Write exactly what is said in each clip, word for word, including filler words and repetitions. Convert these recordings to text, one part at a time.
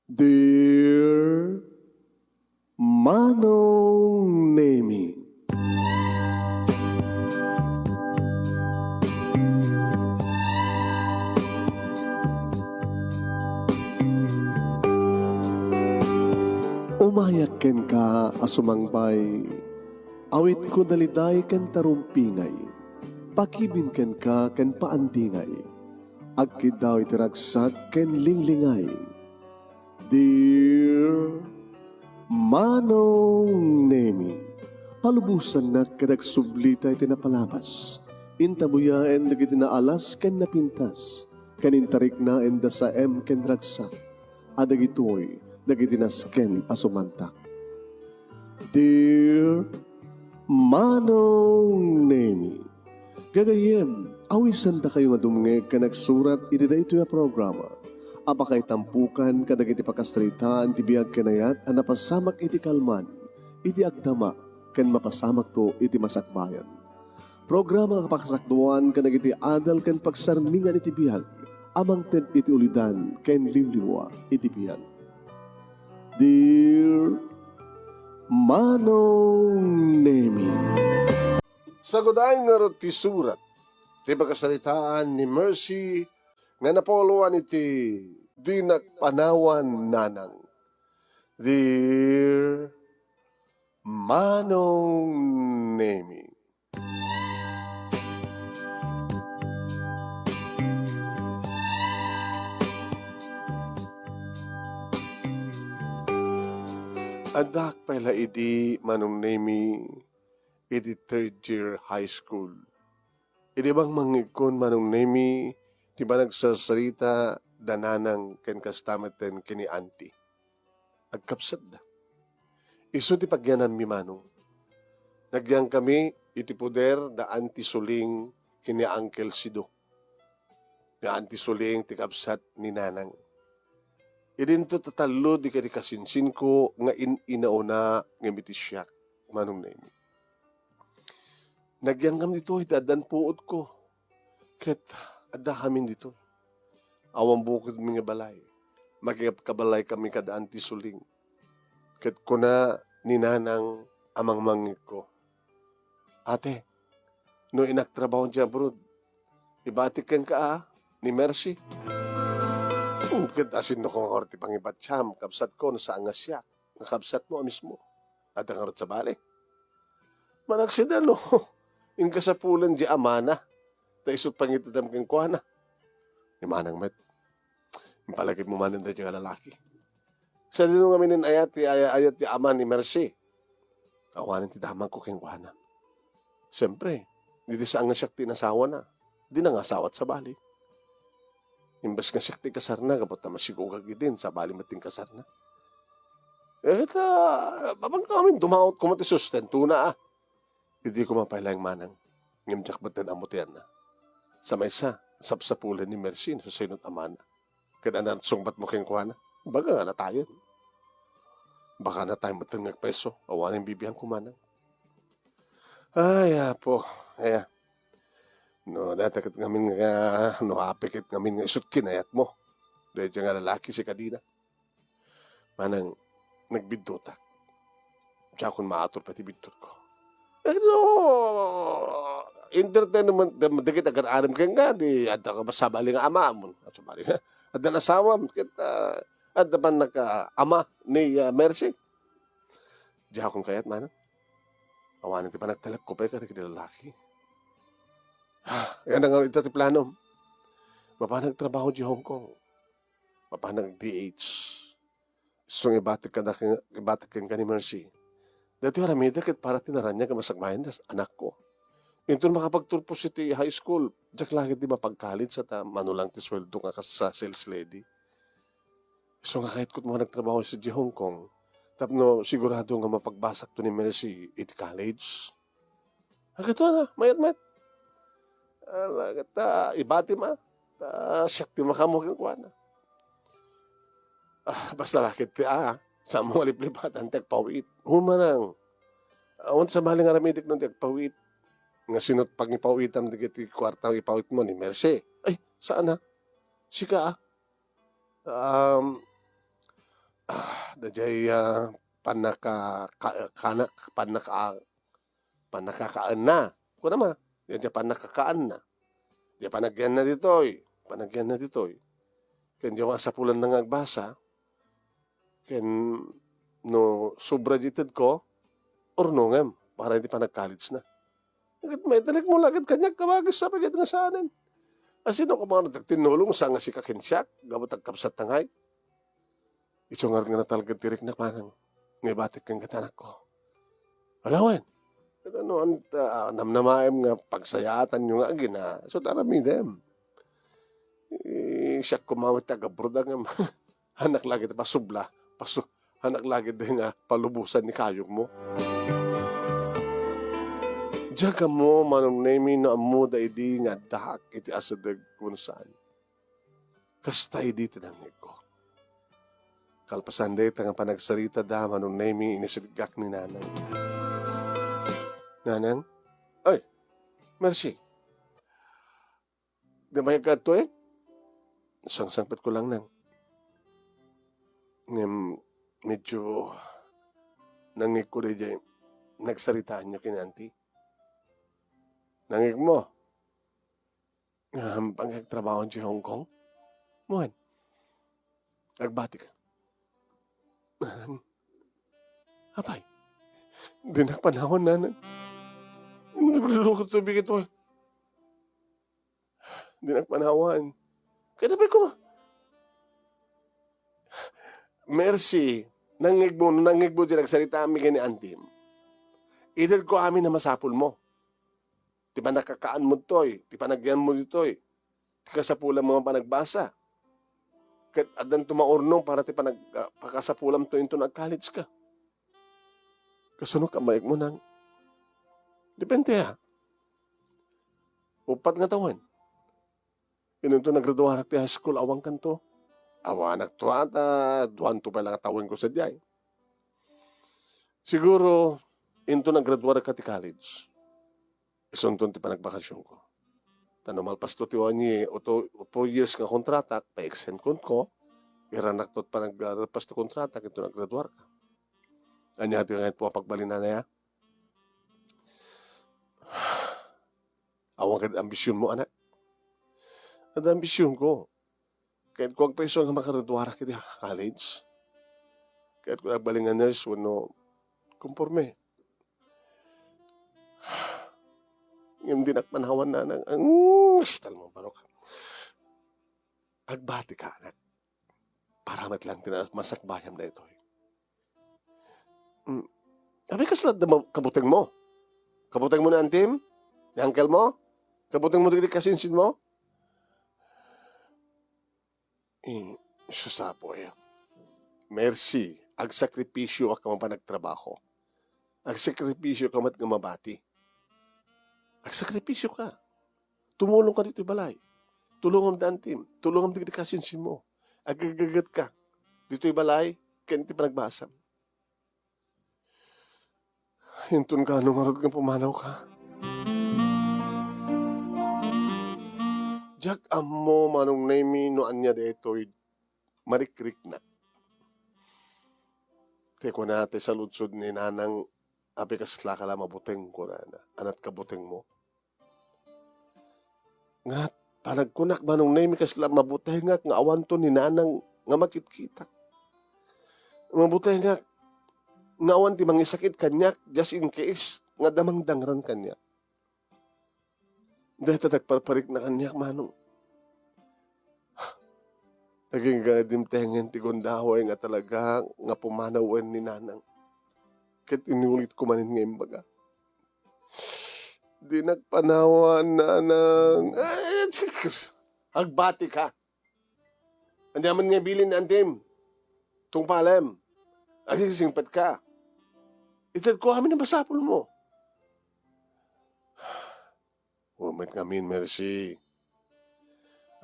Dear Manong Nemi. Umayak kenka a sumangbay, awitko daliday ken tarumpingay, pakibin kenka ken paandingay, agkiddaw iti ragsak ken linglingay. Dear Manong Nemi, palubosannak ket agsublita iti napalabas. Intabuyaen dagiti naalas ken napintas, ken intariknaenda saem ken ragsak. A dagitoy dagiti nasken a sumantak. Dear Manong Nemi, gagayyem, awisendakayo nga dumngeg ken agsurat iti daytoy a programa a pakaitampokan kadagiti pakasaritaan ti biag ken ayat a napasamak iti kalman, iti agdama, ken mapasamakto iti masakbayan. Programa nga pakasakduan kadagiti adal ken pagsarmingan iti biag a mangted iti ulidan ken liwliwa iti biag. Dear Manong Nemi. Sagudayen ngarud ti surat ti pakasaritaan ni Mercy nga napauluan iti Dinak Panawan, Nanang. Dear Manong Nemi. Addaak pay la idi, Manong Nemi, iti third year high school. Idi mangmangngegkon, Manong Nemi, ti panagsarsarita da nanang ken kasta metten ken ni auntie. Agkabsatda. Isu ti pagyananmi, Manong. Nagyangkami iti poder da Auntie Suling ken ni Uncle Sido. Ni Auntie Suling ti kabsat ni Nanang. Idinto tatallo di kadi kasinsinko nga in-inauna ngem iti siak, Manong Nemi. Nagyangkam ditoy ti addan puotko. Ket addakamin ditoy. Awan bukodmi nga balay. Makikapkabalaykami kad Auntie Suling. Ket kuna ni Nanang a mangmangngegko, "Ate, no inaktrabaho diay abroad, ibatik kenka a ni Mercy." Hmm, ket asinno ko nga ti pangibatiam, kabsatko, no saan nga siak nga kabsatmo a mismo. Adda ngarud sabali. Managsida no inkasapulan di amana, ta isu pangitedam kenkuana. Ni Manang met, impalagipmo manen daydiay nga lalaki. Sadino ngamin in-ayat ti ay-, ayat ti ama ni Mercy? Awanen ti damagko kenkuana. Siempre, didi saan nga siak ti inasawana, dina nga asawat sabali. Imbes nga siak ti ikasarna, gapu ta masigugag idin, sabali met ti inkasarna. Eh, ta, amanka ngamin, dumaot koma ti sustentona, a. Idi koma pay laeng, Manang, ngem diak metten ammo ti anna. Sa maysa, sapsapulen ni Mercy no sasino't amana. Ket ania ti sungbatmo kenkuana? Baga nga natayen. Baka natayen metten nga agpayso, awanen bibiangko, Manang. Ay, Apo, aya. No, dayta ket ngamin nga, no, ape ket ngamin nga isu't kinayatmo. Daydiay nga lalaki, sika dina. Manang, nagbiddutak. Diakon maatur pay ti biddutko. Eh, no, entertainment, da-, dagiti agar-aram kenka, di adda ka sabali nga amam. Sabali nga, adda asawam, ket, ah, adda man naka-, ama ni, ah, Mercy. Diakon kayat, Manang. Awanen ti panagtalekko pay kadagiti lalaki. Ah, yan nga ita ti plano. Mapan agtrabaho di Hong Kong. Mapan nag-D H. Isu nga ibatek kada ken, ibatek kenka ni Mercy. Daytoy aramidek ket para ti naraniag a masakbayan ti anakko. Inton makapagturpos iti high school, diak la ketdi mapag-college ta mano lang ti sueldo nga kas sa sales lady. Isu nga kayatko met nga agtrabaho sadiay Hong Kong tapno sigurado nga mapagbasakto ni Mercy iti college. Agatoy na, mayat met. Ala, ta, ibatim a. Ta, siak ti makaammo kenkuana. Ah, basta la ketdi, ah, saanmo nga liplipatan ti agpaw-it. Hu, Manang. Awan sabali nga aramidek no ti agpaw-it. Nga sino't pangipaw-itam dagiti kuarta nga ipaw-itmo ni Mercy? Ay, saan a? Sika, ah. Um, Daydiay, ah, pannaka-, ka-, kanak-, pannaka-, pannakakaanna. Kunam a, daydiay pannakakaanna. Daydiay panagyanna ditoy, panagyanna ditoy. Ken daydiay masapulanna nga agbasa, ken no sobra di itedko, urnongem para iti panag-college na. Ket maitalikmo la ket kaniak, kabagis, sapay ket nga saanen. A, sino koma nga nagtinnulong, saan nga sika ken siak, gapu ta agkabsat ta ngay? Isu ngarud nga natalged ti riknak, manang, nga ibatik kenka ti anakko. Ala wen, ket no anta, namnamaem nga pagsayaatanyo nga agina, isu ti aramidem. Eh, siak koma met ti agabroad ngem, hanak la ket pasubla, pasu-, hanak la ket nga palubosan ni kayogmo. Diak ammo, Manong Nemy, no ammoda idi nga addaak iti asideg wenno saan. Kasta idi ti nangngegko. Kalpasan dayta nga panagsaritada, Manong Nemy, inisitgak ni Nanang. Nanang? Ay, Mercy. Di ba ikaw to, eh? Sangsangpetko lang, Nang. Ngem, medyo nangngegko daydiay nagsaritaanyo ken Auntie. Nangngegmo? Ngem, pangagtrabaho idiay Hong Kong? Wen, agbatika. Apay, dinak panawan, Nanang. Nagluluko tubig ito, eh. Dinak panawan. Kaya tapay ko, Mercy, nangngegmo, nangngegmo ti nagsaritaanmi ken ni Auntie. Itedko amin a masapulmo. Ti pannakakaanmo ditoy, ti panagyanmo ditoy, ti kasapulanmo nga panagbasa. Ket addanto maurnong para ti panag-, ah, pakasapulanto inton ag-college ka. Kasano ka maikmo, Nang? Depende, a. Uppat nga tawen. Inunto naggraduarak ti high school, awankanto. Awanakto ata, duanto pay la nga tawenko sadiay. Siguro, inton naggraduarka ti college, isunton ti panagbakasionko. Ta no malpasto ti one year o two, o two years nga kontratak, pa-extendkonko, iranakto ti panagpasto kontratak inton naggraduarka. Ania ti nga ito a pagbalinanaya? Awan kad ambisionmo, anak? Adda ambisionko. Kayatko agpayso nga makaraduarak iti college. Kayatko agbalin nga nurse wenno konporme. Ngem dinak panawan, Nanang. Ang, hasta mo, barok. Agbatika, anak. Para met lang ti na-, masakbayam daytoy. Mm. Apay, kasla adda ma-, kabutengmo? Kabutengmo ni Auntie-m? Ni uncle-mo? Kabutengmo dagiti kasinsinmo? Mm, sus, Apo, eh. Mercy, agsakripisyoak nga mapan agtrabaho. Agsakripisyoak met nga mabati. Agsakripisyoka. Tumulongka ditoy balay. Tulongam da Auntie-m. Tulongam dagiti kasinsinmo. Agaggagetka ditoy balay ken iti panagbasam. Inton kaano ngarud nga pumanawka? Diak ammo, Manong Nemy, no ania daytoy marikriknak. Ti kuna ti saludsod ni Nanang, apay, kaslaka la mabuteng, kunana. Aniat kabutengmo? Nga, panagkunak, Manong Nemy, kasla mabutengak nga awanto ni Nanang nga makitkitak. Mabutengak nga awan ti mangisakit kaniak, just in case nga adda mangdangran kaniak. Dayta nagparparikna kaniak, Manong. Agingga dimtengen ti gundaway nga talaga nga pumanawen ni Nanang. Ket inulitko manen nga imbaga. Dinak panawan, Nanang. Ay, agbatika. Ania man nga bilin ni Auntie-m? Tungpalem. Agsisingpetka. Itedko amin a masapulmo. Wen met ngamin, Mercy.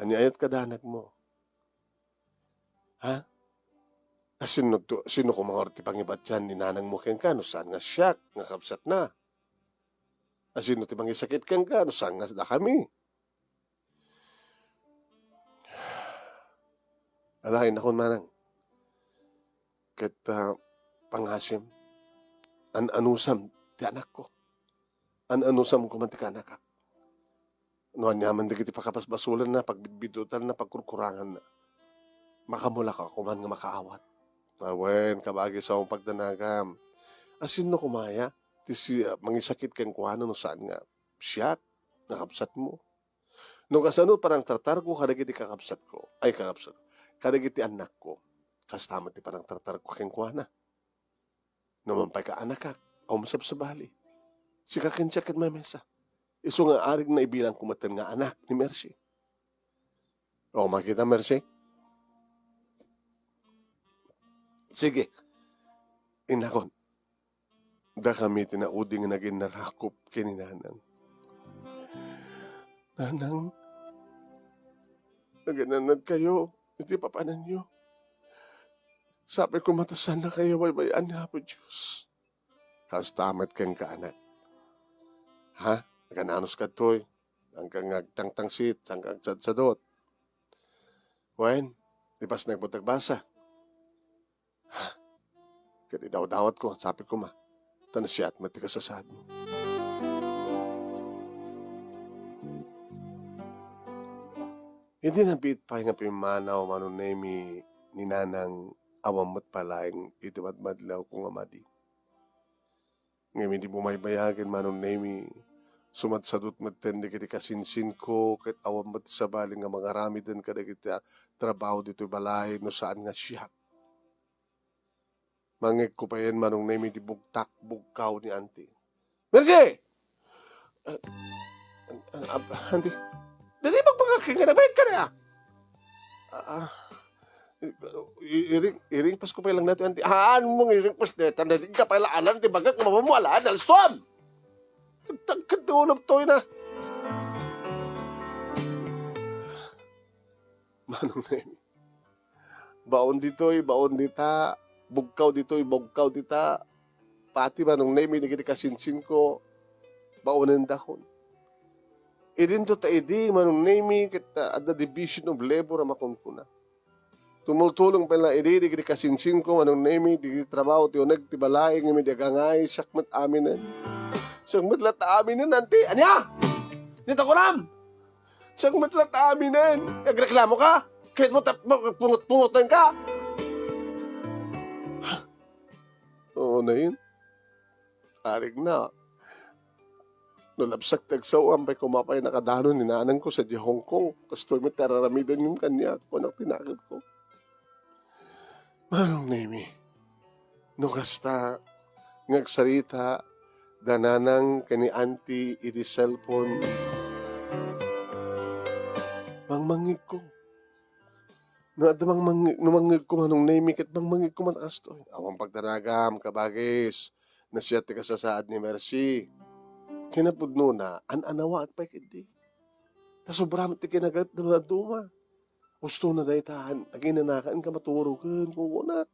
Ania ket kada anakmo? Ha? A, sino to, sino koma ngarud ti pangibatian ni nanangmo kenka no saan nga siak nga kabsatna? A, sino ti mangisakit kenka no saan nga dakami? Alaen nakon, manang. Ket, ah, pangasim, an-anusam ti anakko. An-anusam koma ti kaanakak. No aniaman dagiti pakabasbasolanna, pagbidbidutanna, pagkurkuranganna, makamulak a koman nga makaawat. Awen, kabagis a pagdanagam. A sinno koma aya ti si-, mangisakit kenkuana no saan nga siak nga kabsatmo? No kasano panangtartarko kadagiti kakabsatko, ay, kakabsat, kadagiti annakko, kasta met ti panangtartarko kenkuana. No man pay kaanakak, awan masabsabali. Sika ken siak ket maymaysa. Isu nga arigna, ibilangko metten nga anak ni Mercy. O, makita, Mercy? Sige. Innakon, dakami ti naudi nga nagin-arakop ken ni Nanang. Nanang, aginannadkayo iti papananyo. Sapay koma ta saannakayo baybay-an ni Apo Dios. Kasta met kenka, anak. Ha? Agan-anuska ditoy. Saanka nga agtangtangsit, saanka agsadsadot. Wen, ipasnekmo ti agbasa. Ha? Ket idawdawatko, sapay koma ta nasayaat met ti kasasaadmo. Idi nabiit pay nga pimmanaw, Manong Nemi, ni Nanang, awan met pay laeng iti madmadlawko nga madi. Ngem idi bumaybayagen, Manong Nemi, sumadsadot metten dagiti kasinsinko, ket awan met ti sabali nga mangaramiden kadagiti, ah, trabaho ditoy balay no saan nga siak. Mangngegko payen, Manong Nemi, ti bugtak, bugkaw ni Auntie. Mercy! Ah, ah, ah, Auntie, dadi magbagak nga nagbayad ka na, ah. Ah, ah, i-, iring, iring pasko pay lang nato, Auntie. Haan mo nga iring pas deta, dadi ka pay lang alan, ti bagak, mamamualaan, alas tuam! Tagtagkad ti ulom toy na. Manong Nemi. Baon ditoy, baon dita, bugkaw ditoy, bugkaw dita. Pati Manong Nemi, dagiti kasinsinko, baonendakon. Idinto ta idi, Manong Nemi, ket, ah, adda division of labor a makunkuna. Tumultulong pay la idi, dagiti kasinsinko, Manong Nemi, dagiti trabaho ti uneg ti balay, ngem idi agangay, siak met aminen. Siak met latta aminen, Auntie. Ania? Dita kunam! Siak met latta aminen. Agreklamo ka? Kayatmo ta-, ma-, pungot-pungotan ka? Oo, na yun. Arik na. No labsak ti agsaw, ampay koma pay nakadanon ni nanangko sadiay Hong Kong. Kastoy met ti ar-aramiden kaniak, kunak ti nakemko. Manong Nemi, no kasta nga agsarita da nanang ken ni Auntie iti cellphone, mangmangngegko. No adda mangmang-, no mangngegko, Manong Nemi, ket mangmangngegko met kastoy. Awan pagdanagam, kabagis. Nasayaat ti kasasaad ni Mercy. Kinapudnona, an-anawaak pay ketdi. Ta sobra met ti kinagat-, dadduma. Hustona dayta, aginanakan ka maturogen, kunkunak.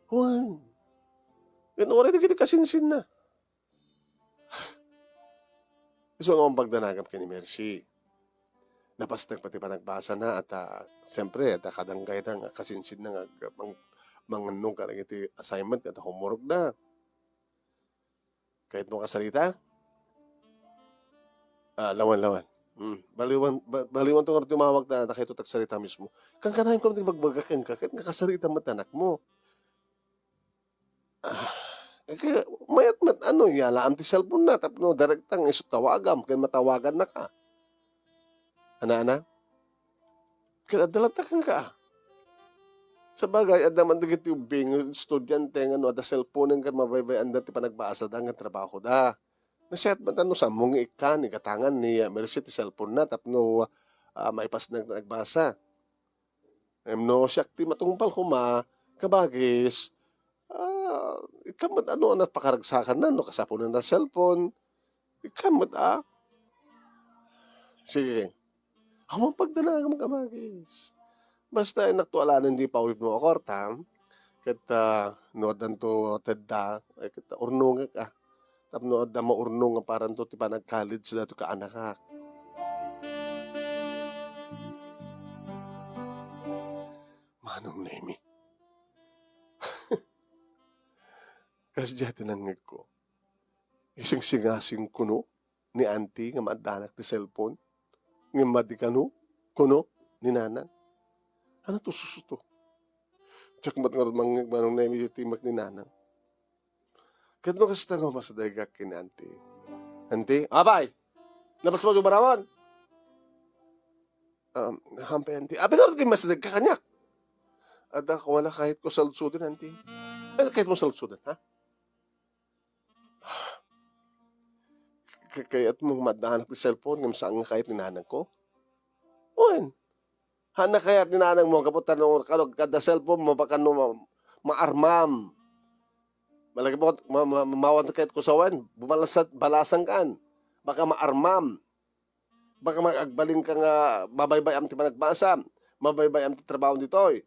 Wen. Ken uray dagiti kasinsinna. Isu nga awan pagdanagam ken ni Mercy. Napasnek pay ti panagbasana, at, ah, siyempre, adda kadangkayna nga kasinsinna nga ag-, mang-, mangnong kadagiti assignment ket homeworkda. Kayatmo kasarita? Ah, lawan, lawan. Hmm. Baliwan, ba-, baliwan to nga tumawag ta, ta kayatmo tagsarita mismo. Kankanayon ko ti bagbagak kenka, ket nga kasarita met anakmo. Ah, eh, kaya mayat met, ano, iyalaam ti cellphone na, tapno direkta nga isu tawagam, ken matawagannaka. Ana, ana? Ket adda latta kenka, ah. Sabagay, adda man dagiti ubbing, estudiante, nga no adda cellphone, ket mabaybay-anda ti panagbasada, nga trabahoda. Nasayaat met no, sammo nga ikkan, igatangan ni, ah, Mercy ti cellphone na, tapno, ah, maipasnek nga agbasa. Ngem no siak ti matungpal koma, kabagis, ah, ikkan met, ano, a napakaragsakanna, no, kasapunan na cellphone, ikkan met, ah. Sige. Awan pagdanagam, kabagis. Basta, innak to alanen di pawibmo a kuarta, ket, ah, no addanto tedda, eh, ket urnongek, ah. Tapno adda maurnong nga paranto ti panag-college daytoy kaanakak. Manong Nemi, Kasdiay ti nangngegko. Isingsingasing kuno ni Auntie nga maaddanak ti cellphone. Ngem madi kano, kuno ni Nanang. Ano to susuto? Diak met ngarud mangngeg, Manong Nemi, iti timek ni Nanang. Ket no kasta nga umasidegak ken Auntie. Auntie, apay! Napasmo ti ubaramon? Um, hampay, Auntie. Apay ngarud ket umasidegka kaniak? Adda koma la kayatko saludsoden, Auntie. Ano kayatmo saludsoden, ha? Ka-, kayatmo nga maaddanak ti cellphone ngem saan nga kayat ni nanangko? Wen, haanna kayat ni nanangmo gapu ta no kano adda cellphone mo, baka no ma-, maarmam. Malagipot, ma-, ma-, maawat kayatko sawen, bumalasat, balasankan. Baka maarmam. Baka mag-, agbalinka nga mabaybay-am ti panagbasa, mabaybay-am ti trabaho ditoy.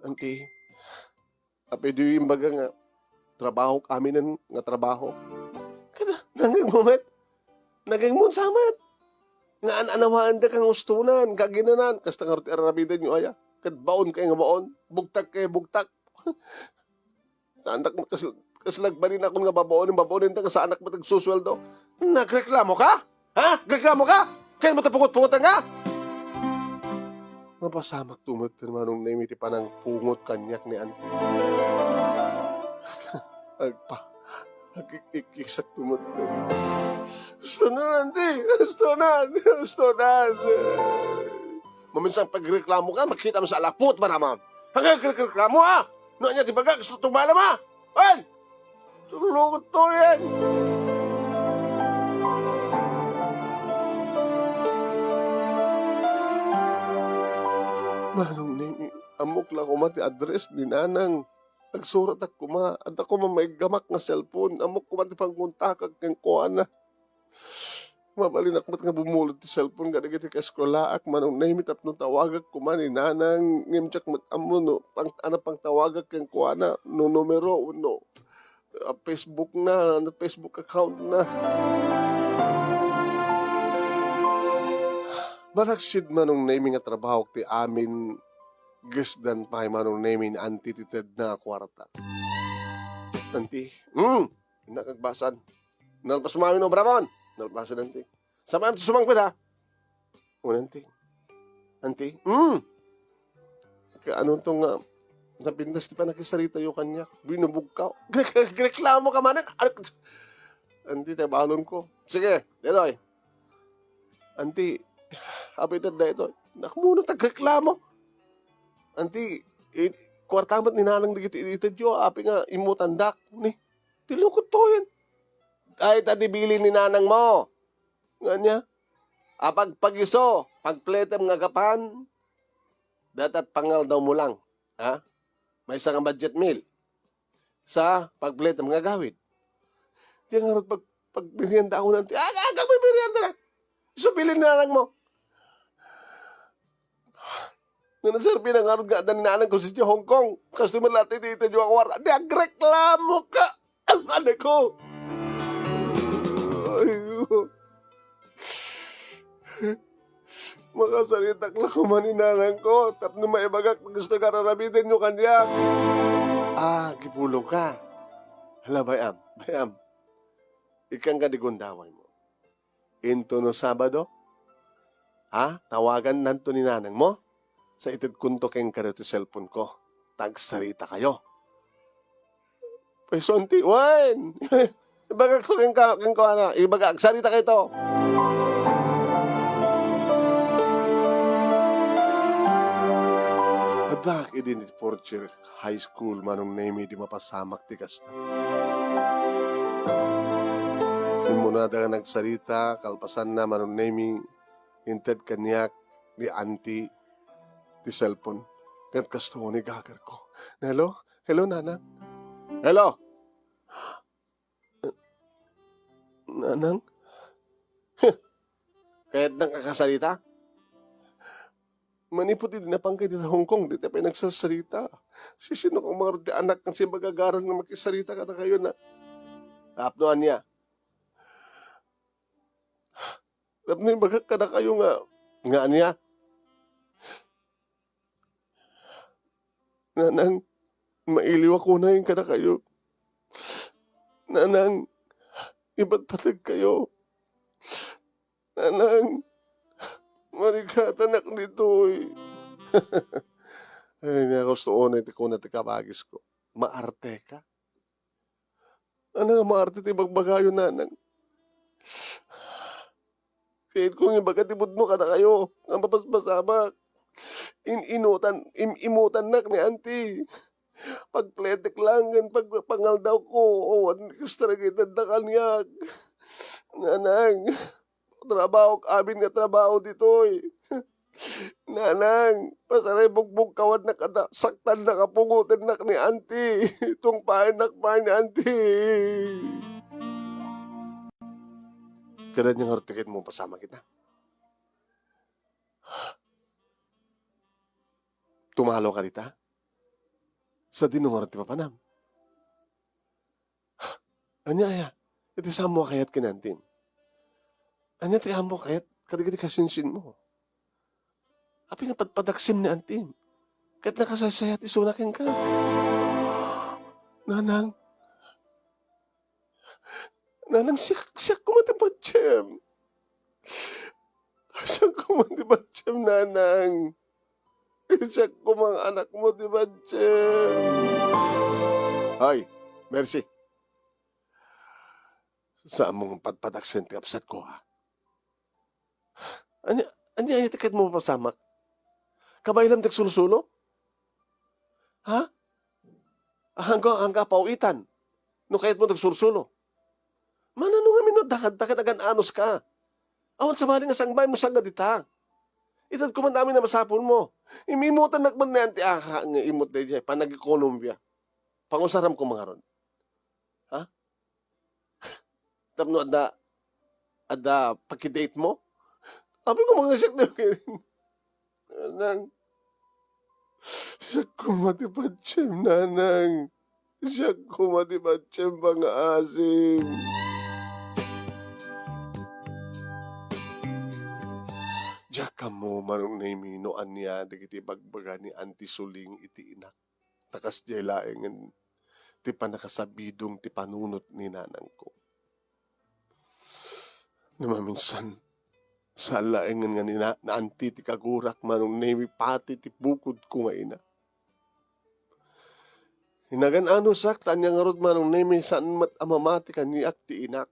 Auntie, apay diyo imbaga nga trabahok aminen nga trabaho? Kada, nangngegmo met. Nangngegmo sa met. Nga an-, anawaanda kang ustonan, kaginanan. Kasta nga rut araramidenyo aya. Ket baon kay nga baon. Bugtak kay bugtak. Saanak met kas-, kasla agbalin akon nga babaonen, babaonen ta nga saanak met agsusueldo. Nagreklamo ka? Ha? Nagreklamo ka? Kayatmo ta pungot-pungotan ka? Mapasamak to met, Manong Nemi, ti panangpungot kaniak ni Auntie. Agpa-, agik-ikkisak to met. Ustonan, Auntie! Ustonan! Ustonan! Maminsan pagreklamo ka, makita mo sa alapot, maramam. Hanggang reklamo, ha? No, anya, di ba ka, gusto tumalam, ha? Wen! Tulungan to yan! Manong Nemi, ammok la koma ti address ni Nanang. Agsuratak koma, adda koma maiggamak nga cellphone. Ammok koma ti pangontakak kenkuana. Mabalinak met nga bumulod ti cellphone kadagiti kaeskuelaak, Manong Nemi, tapno tawagak koma ni Nanang, ngem diak met ammo no pang-, ano pangtawagak kenkuana, no numero, wenno, ah, Facebook na, ano, Facebook account na. Malaksid, Manong Nemi, nga trabahok ti amin, gasdan pay, Manong Nemi, ni Auntie ti tedna a kuarta. Auntie, hmm, Innak agbasan. Nalpas mo amin obramon. Nalpasan, Auntie. Saan ti sumangpet, ha? O, Auntie. Auntie? Hmm. Kaano to nga napintas ti panakisaritayo kaniak? Binubog ka. Reklamo ka manen. Auntie, tabalon ko. Sige, detoy. Auntie, apay ta daytoy? Nakmuna tagreklamo. Auntie, eh, kuarta met ni Nanang dagiti itedyo, apay nga immutandak. Ni, Ti lukot to yan. Ay, ta di bilin ni nanang mo. Nga niya, apagpagiso, pagpletem nga gapan, datat pangal daw mo lang. Ha? Maysa nga budget meal. Sa pagpletem nga gawid. Di nga rot pag, pagmerienda ako nanti. Aga, aga, may merienda na. Isu bilin ni nanang mo. Nga naserbi na ngarud nga adda ni nanang ko siti Hong Kong. Kastoy met latta iti itedyo a kuarta. Di agreklamo ka. Ang anak ko. Ay, makasaritak la koma ni nanang ko. Tapno maibagak, gusto ka raramidenyo kaniak. Ah, gipulo ka. Hala, bay-am, bay-am. Ikkan ka di gundaway mo. Into no Sabado, ha? Tawagan nanto ni nanang mo. Sa itedkonto kenka ti cellphone ko. Tagsarita kayo. Paiso, Auntie, wen! Ibagak to kenka, kenka, ana. Ibagak, agsarita kayo to. Addak idi ni fourth year high school, Manong Nemi, di mapasamak ti kasta. Immunada nga nagsarita, kalpasanna, Manong Nemi, inted kaniak ni Auntie ti cellphone. Ket kasto ni gagarko. Hello? Hello, Nanang? Hello? Nanang? Kayatnak a kasarita? Manipud idi napanka iti Hong Kong, dita pay nagsasarita. Sisino ka ngarud ti anak nga sibagagaran nga makisarita kadakayo na? Tapno ania? Tapno ibagak kadakayo nga, nga ania? Nanang, Mailiw ako na kadakayo. Nanang, ipatpateg kayo. Nanang, marikatanak ditoy. Ay, nga gusto unay ti kuna ti kabagisko. Maarte ka? Nanang, maarte ti bagbagayo, nanang. Kayat kong ibaga ti pudno kadakayo nga mapaspasamak. In-inutan, im-imutannak ni Auntie. Pagpletek lang ken pagpangaldawko, awan extra kita da kaniak. Nanang, trabahok amin nga trabaho ditoy. Nanang, pasaray bugbog kawannak ata saktannak a pungotennak ni Auntie. Tungpaennak pay ni Auntie. Kada niya nga rutikit mo, pasama kita. Tumalo ka dita? Sa dino nga ti papanam? Ania aya? Iti saan mo a kayat ken ni Auntie? Ania ti ammok a kayat kadagiti kasinsin mo? Apay nga padpadaksem ni Auntie? Ket nakasaysayat isuna kenka. Nanang, Nanang, siak, siak koma ti patiem. Siak koma ti patiem, nanang. Siak koma nga anakmo ti patiem. Ay, Mercy. Saan mo nga padpadaksem ti kabsatko, ha? Ania, ania, ania ti kayat mo mapasamak? Kabaelam ti agsursulo? Ha? Anggo, anggo a paw-itan no kayat mo ti agsursulo. Manano ngamin no dakadta ket agan-anos ka? Awan sabali nga sangbaem no saan nga dita. Itedko man amin a masapul mo. Im-imutannak man ni Auntie, aha, nga imut daydiay panagikonomia. Pangusaram ko mangarod. Ha? Tapno adda, adda pakidate mo? Apay ko, mga siak na kirin. Nanang, siak koma ti patiem, nanang. Siak koma ti patiem, pangaasim. Diak ammo, Manong Nemi, no ania dagiti ibagbaga ni Auntie Suling iti inak. Ta kasdiay laengen ti pannakasabidong ti panunot ni nanangko. Ngem maminsan, saan laengen nga ni na-, naanti ti kagurak, Manong Nemi, pati ti bukodko nga ina. Inagan-anosak, ta ania ngarud, Manong Nemi, saan met a mamati kaniak ti inak.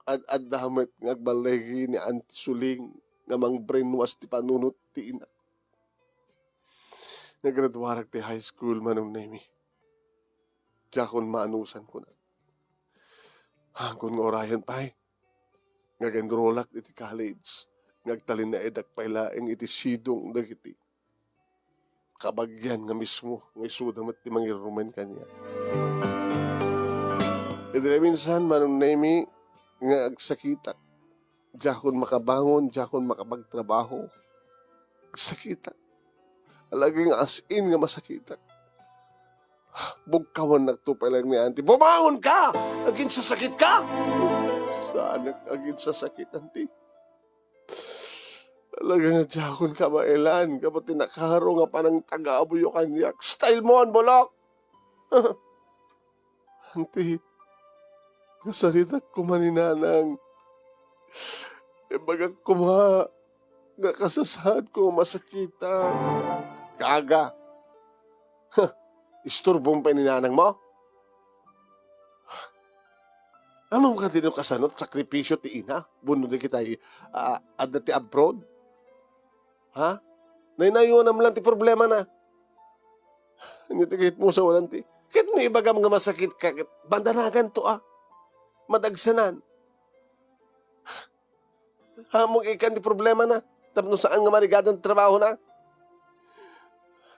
Ad-adda met nga agballigi ni Auntie Suling nga mangbrainwash ti panunot ti inak. Nagraduarak ti high school, Manong Nemi. Diakon maanusan, kuna. Angkon nga urayen pay nga ag-enrollak iti college, nga agtalinaedak pay laeng iti sidong dagiti kabagian nga mismo nga isuda met ti mangirumen kaniak. Idi naminsan, Manong Nemi, nga agsakitak. Diakon makabangon, diakon makapagtrabaho. Agsakitak. Talaga nga as in nga masakitak. Bugkawannakto pay laeng ni Auntie. Bumangon ka! Aginsasakit ka! Saanak aginsasakit, Auntie. Talaga nga diakon kabaelan, kabat ti nakaro nga panangtagabuyo kaniak. Style mo, ang bulok! Auntie, nasaritak koma ni Nanang. Ibagak koma nga kasasaadko nga masakitak. Gaga! Huh, isturbom pay ni Nanang mo? Ammom kadi no kasano ti sakripisio ti ina, wenno dagiti, ah, adda ti abroad? Ha? Naynayonam lang ti problemana. Ania ti kayat mo sawen, Auntie? Ket no ibagam nga masakitka, ket bandanaganto, a. Madagsanan. Ammok ikkan ti problemana, tapno saan nga marigadan ti trabahona.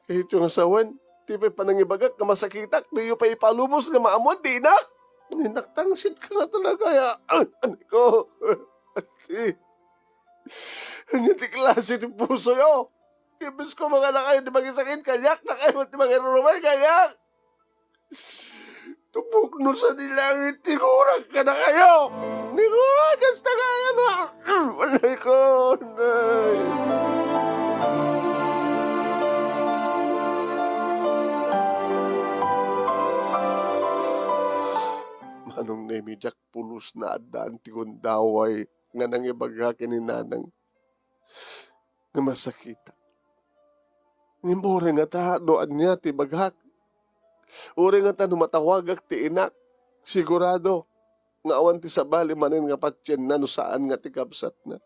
Kayatyo nga sawen, ti pay panangibagak nga masakitak, diyo pay ipalubos nga maammoan ti inak. Ni, naktangsit ka nga talaga, ya. Ah, anay ko. Auntie. Ania ti klase ti pusoyo? Imbes ko mangan a kayo ti mangisakit kaniak, a kayo ti mangirurumen kaniak. Tupokno sa di langit ti gurak kadakayo. Ni gurak, hasta kaya na. Anay ko, nay. Nung Nemi, diak pulos nga addaan ti gundaway nga nangibaga ken ni Nanang nga masakitak. Ngem uray ngata no ania ti ibagak, uray ngata no matawagak ti inak, sigurado nga awan ti sabali manen nga patienna no saan nga ti kabsatna.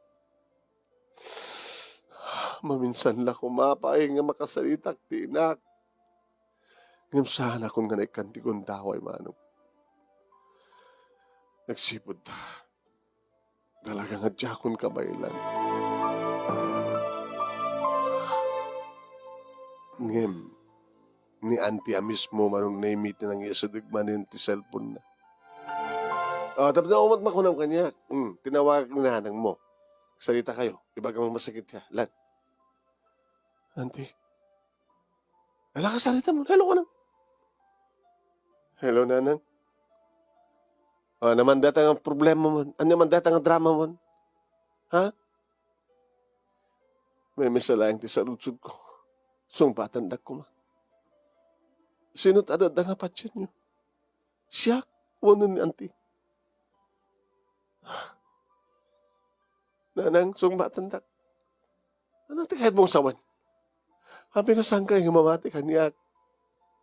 Maminsan la koma pay nga makasaritak ti inak. Ngem saanakon nga naikkan ti gundaway, Manong. Nagsipud ta. Talaga nga diakon kabaelan. Ngem, ni Auntie a mismo, Manong Nemi, ti nangisideg manen ti cellphone-na. Ah, tapno umat makunam kaniak. Hmm, tinawag ni nanang mo. Sarita kayo. Ibaga mo masakit ka. Lan. Auntie. Ala ka sarita mo. Hello ka na. Hello, Nanang. Ah, naman data nga problema mo. Ano naman data nga drama mo? Ha? May misalayan ti saludsod ko. Sungbatan da koma. Sino ti adda nga patient nyo? Siak, wano ni Auntie. Nanang, sungbatan da. Ano ti kayat mong sawen? Apay nga saan kayo nga mamati kaniak?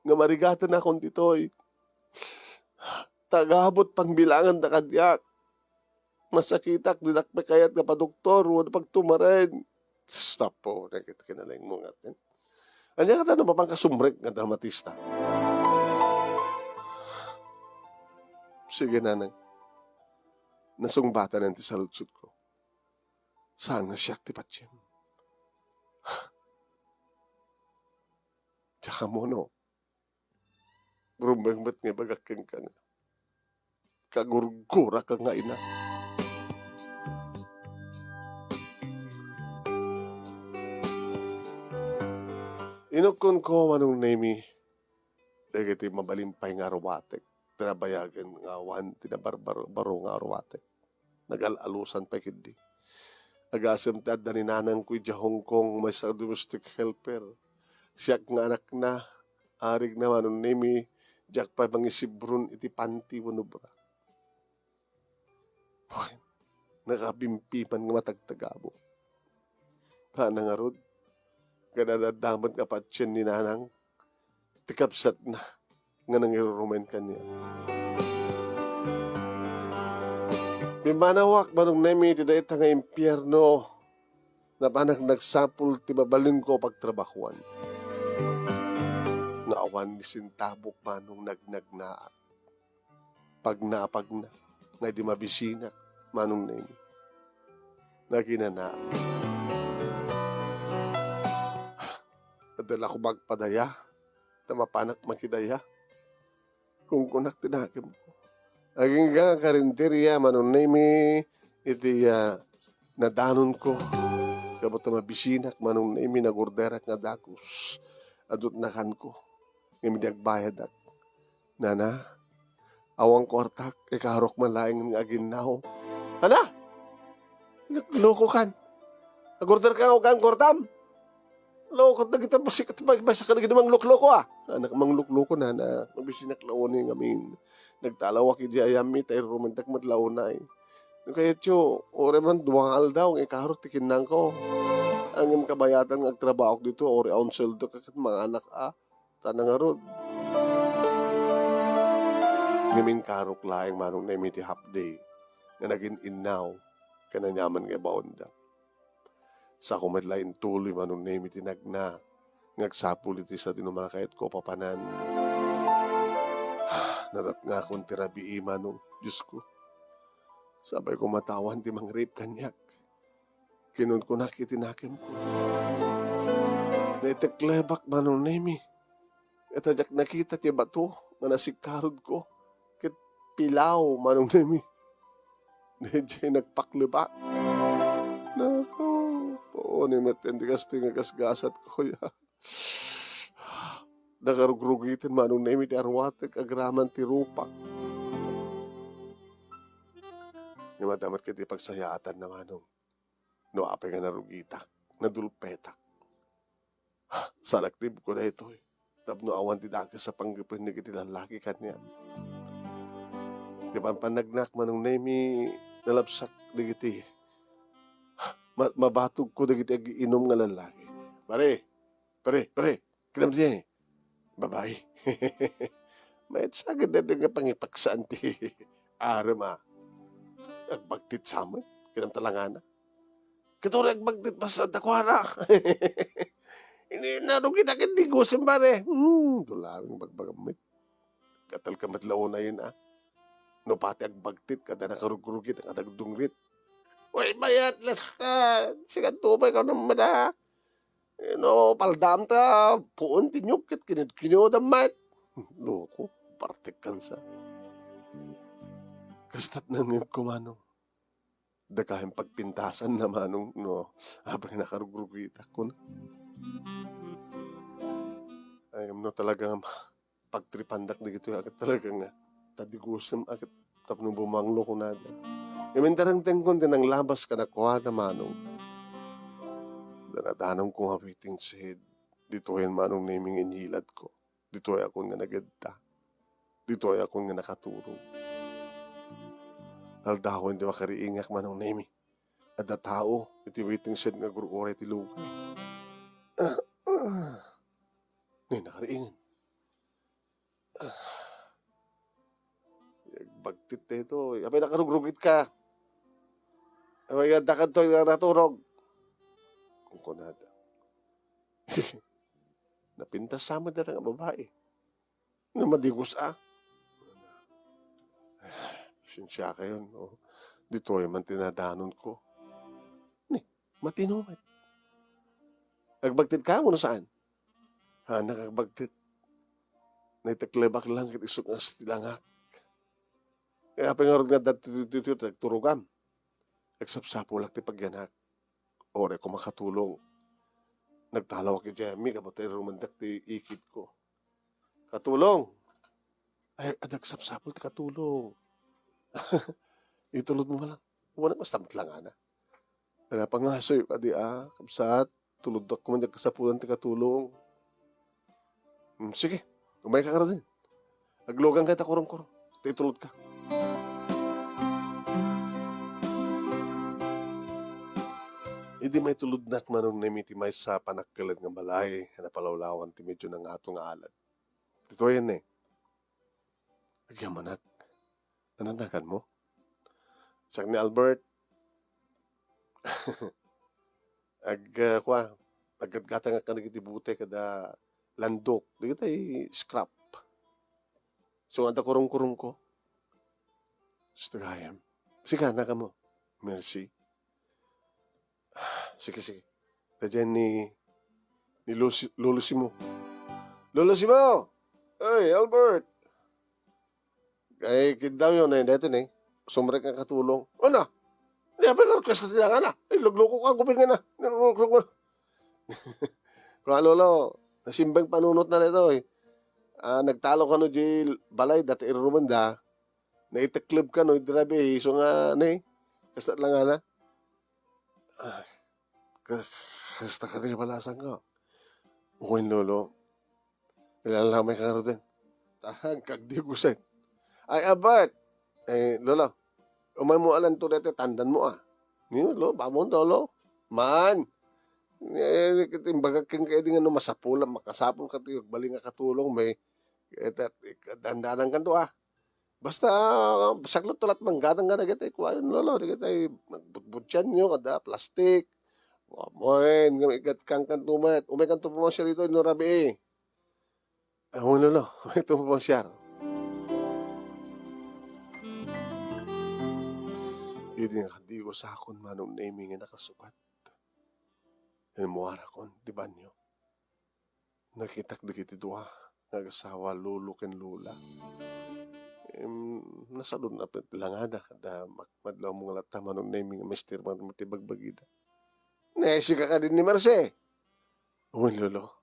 Nga marigaten akon ditoy. Tagabot pangbilangan da kaniak. Masakitak, dinak pay kayat nga padoktor, wano pagtumaren. Stop po, nakita kinalaing mo nga. Anya ka tanong, papang kasumrek nga dramatista. Sige, Nanang. Nasungbatan ti saludsod ko. Saan nga siak ti patient? Diak ammo no. Rumbeng met nga ibagak kenka nga kagurgurak nga ina. Inukkonko, Manong Nemi, dagiti mabalin pay nga aruatek, ti nabayagen nga awan ti nabarbaro-baro nga aruatek. Nagal-alusan pay ketdi. Agasem ti adda ni nanangko idiay Hong Kong, maysa a domestic helper. Siak nga anakna, arigna, Manong Nemi, diak pay mangisibron iti panti wenno bra. Wen, nakabimpiman nga matagtagabo. Ta nangarud, kadadadda met nga patient ni nanang, ti kabsatna nga nangirurumen kaniak. Pimmanawak, Manong Nemi, iti dayta nga impierno. Napanak nagsapul ti mabalinko a pagtrabahuan. Nga awan ni sentabok, Manong, nagnagnaak. Pagna a pagna, nga idi mabisinak, Manong Nemi. Naginana. Adda la koma agpadaya, ta mapanak makidaya. Kunkunak ti nakemko. Agingga nga karinderya, Manong Nemi, iti, ah, nadanonko. Kabut ta mabisinak, Manong Nemi, nagorderak nga dagus. Adut nakanko. Ngem idi agbayadak, Nana, awan kuartak, ikarok man laeng nga aginnaw. Ana? Lukluko kan. Agorder ka, awan kuartam. Loko, dagita basik, basik ka lagi manglukluko, ah. Anak manglukluko, Nana. Mabisinak la uni ngamin. Nagtalawak idi ayam mi, ta irurumentak met la unay. Kayatyo, uray man dua nga aldaw, nga ikarok ti kinnangko. Ngem kabayatan nga agtrabaok dito, uray awan sueldo ka ket manganak, ah. Ta nangarud. Ngem inkarok laeng, Manong Nemi, ti half day nga nagin-innaw ken aniaman nga ibaonda. Sako met la intuloy, Manong Nemi, ti nagna nga agsapul iti sadino malakayatko a papanan. Nadatngakon ti rabii, Manong, Diosko. Sapay ko matawan ti mangirip kaniak. Kinunkunak iti nakemko. Naiteklebak, Manong Nemi. Ita diak nakita ti bato nga nasikkarudko. Ket pilaw, Manong Nemi. Daydiay nagpaklebak. Nako, pauni met ti kastoy nga gasgasatko, ya. Nakarugrugiten, Manong Nemi, ti aruatek agraman ti rupak. Ngem adda met ket ti pagsayaatan na, Manong. No apay nga narugitak, nadulpetak. Salaknibko daytoy tapno awan ti dakes a pangngipenneg iti lallaki kaniak. Ti pampanagnak, Manong Nemi, nalabsak dagiti ma-, mabatogko dagiti agiinum nga lallaki. Pare, pare, pare, kinam diay. Babai. Mayat sa gid nga pangipaksaan ti arem a. Agbagtit sa met, kinam talangana. Katuri agbagtit basta da kuara. Ini, narugi na ket di gusim, pare. Hmm, dularing bagbagam met. Katal ka met la unayen, a. No pati agbagtit, kada nakarugrugit, ang adagdungrit. Way, mayat, lasta. Siganto pay ka naman, a. Eh, no, paldam ta, puon ti nyukit, kinid-kinidam met. Loko, partek kan sa. Kastat nangngeg ko, Manong. Dakayan pagpintasan na, Manong, no. Apay, nakarugrugitak ko na. Ay, no, talaga nga ma-, pagtripandak dagitoy, agat talaga nga. Ta di gusim, agat tapno bumanglo ko na. Ngem intarangtengkon ti nanglabas kadakuada, Manong. Danadanon ko nga waiting shed. Ditoyen, Manong Nemi, nga inilad ko. Ditoy akon nga nagedta. Ditoy akon nga nakaturog. Aldawen ti makariingak, Manong Nemi. Adda tao iti waiting shed nga agur-uray ti lugar. Ni, nakariingen. Agbagtit daytoy. Apay, nakarugrugit ka. Apay, adda kadtoy nga naturog. Kunkunada. Napintas sa met dayta nga babai. No, madigos a. Siensia kayon, no? Ditoy man ti nadanon ko. Ni, matino met. Agbagtit ka, wenno saan? Ha, nakagbagtit. Naiteklebak lang ket isu nga ti langak. Kaya apay ngarud nga adda ditoy, ditoy, nagturogam. Agsapsapulak ti pagyanak. Uray ko makatulong. Nagtalawak idiay ammi, gapu ta irumendak ti ikit ko. Katulong! Ay, adda agsapsapul ti katulong. Itulod mo man lang. Wala, basta met langana. Ala, pangasoy, adi, a, kabsat. Tuloddak man diay kasapulan ti katulong. Hmm, sige, umayka ngaruden. Aglugan ka ita kurungkurung. Ta itulod ka. Idi maitulodnak, Manong Nemi, ti maysa a panakkeled nga balay a napalawlawan ti medyo nangato nga alad. Ditoyen, ne. Agyamanak. Ania ti naganmo? Siak ni Albert. Ag-, ah, kua, aggatgatangak kadagiti bote kada landok. Dagiti scrap. So, adda kurungkurungko. Gusto gayam. Sika, naganmo. Mercy. Sige, sige. Daydiay ni, ni Lucy, Lolo Simo. Lolo Simo! Hey, Albert! Ay, kiddaw yun, eh, daytoy, ne. Sumrek nga katulong. Ano? Di, apay nga request na tinangan, ah. Ay, luglukok ka, gubing na. Kua, Lolo, nasimbang panunot na nito, eh. Ah, nagtalo kano di balay, dayta irurumenda. Naitekleb kano, idi rabii, isu nga, ne. Kasta lang, ana. Ay, kas-, kasta ka di balasan ko. Wen, Lolo. Ilalamay ka ngaruden. Tahag, kagdi ko sen. Ay, Albert. Eh, Lolo. Umay mo alanto dayta, tandan mo, ah. Ni, Lolo, bamon, Lolo. Man. Eh, imbagak kenka idi nga no masapul, makasapul ka ti agbalin nga katulong, may, eh, tat-, dandanan kanto, ah. Basta, saklit to lat manggatang nga dagiti kuayon, Lolo, dagiti magbutbutianyo, kada plastik. Wa-, wen, nga igat kangkan tumet. Umay kanto pumansiar ditoy, no rabii. Ah, wen, Lolo, umay kanto pumansiar. Idi nga kadi ko sakon, Manong Nemi, nga nakasukat. Immuarakon ti banio. Nakitak dagiti dua nga agasawa, lolo ken lola. Em, nasadun a met langada, kada mak-, madlaw mo nga latta, Manong Nemi, nga mister man ti bagbagida. Ne, sika kadi ni Marse? Wen, Lolo.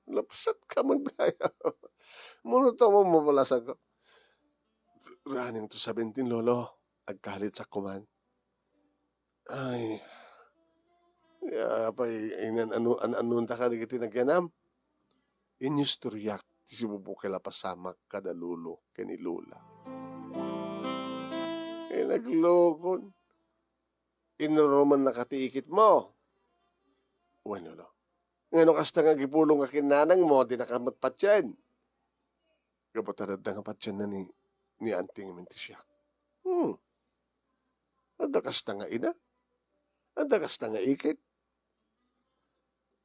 Lapsat ka man daya. Muno to mo mabalasan ko. Running to seventeen, Lolo. Agkalit sa kuman. Ay, ya, apay, inan-, ano, an-, anonta kadagiti nagyanam? Inyustoriak ti sibubukel a pasamak kada lolo ken ni lola. Ay, naglukon. Inurumennaka ti ikitmo. Wen, Lolo. Ngano kasta nga agipulongka ken nanangmo, dinaka met patien? Gapu ta adda nga patienna ni, ni Auntie ngamin ti siak. Hmm. Adda kasta nga ina? Adda kasta nga ikit?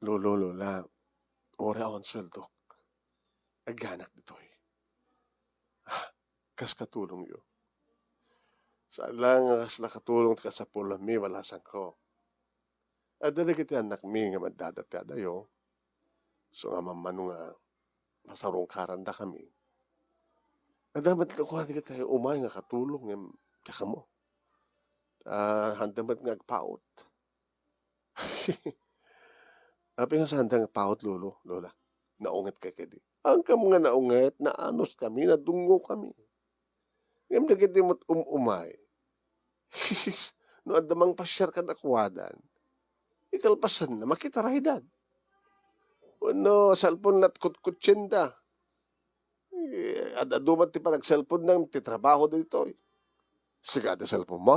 Lolo, Lola, uray awan sueldok. Agyanak ditoy. Ah, kas katulongyo. Saan laeng nga kasla katulong ti kasapulanmi, balasangko. Adda dagiti annakmi nga maddada ti adayo. So nga mammano nga masarungkarandakami. Adda met kua dagiti umay nga katulong ngem dakamo. Ah, haanda met nga agpaut. Apay nga saanda nga paut, Lolo, Lola? Naungetka kadi? Awan kami nga naunget, naanuskami, nadungngokami. Ngem dagiti met um-umay, no adda mangpasiar kadakuada, ikalpasanna, makitaraydan. Wenno, cellphone la't kutkutsienda. Eh, ad-adu met ti panag-cellphone-na ti trabaho ditoy. Sika ti cellphone mo?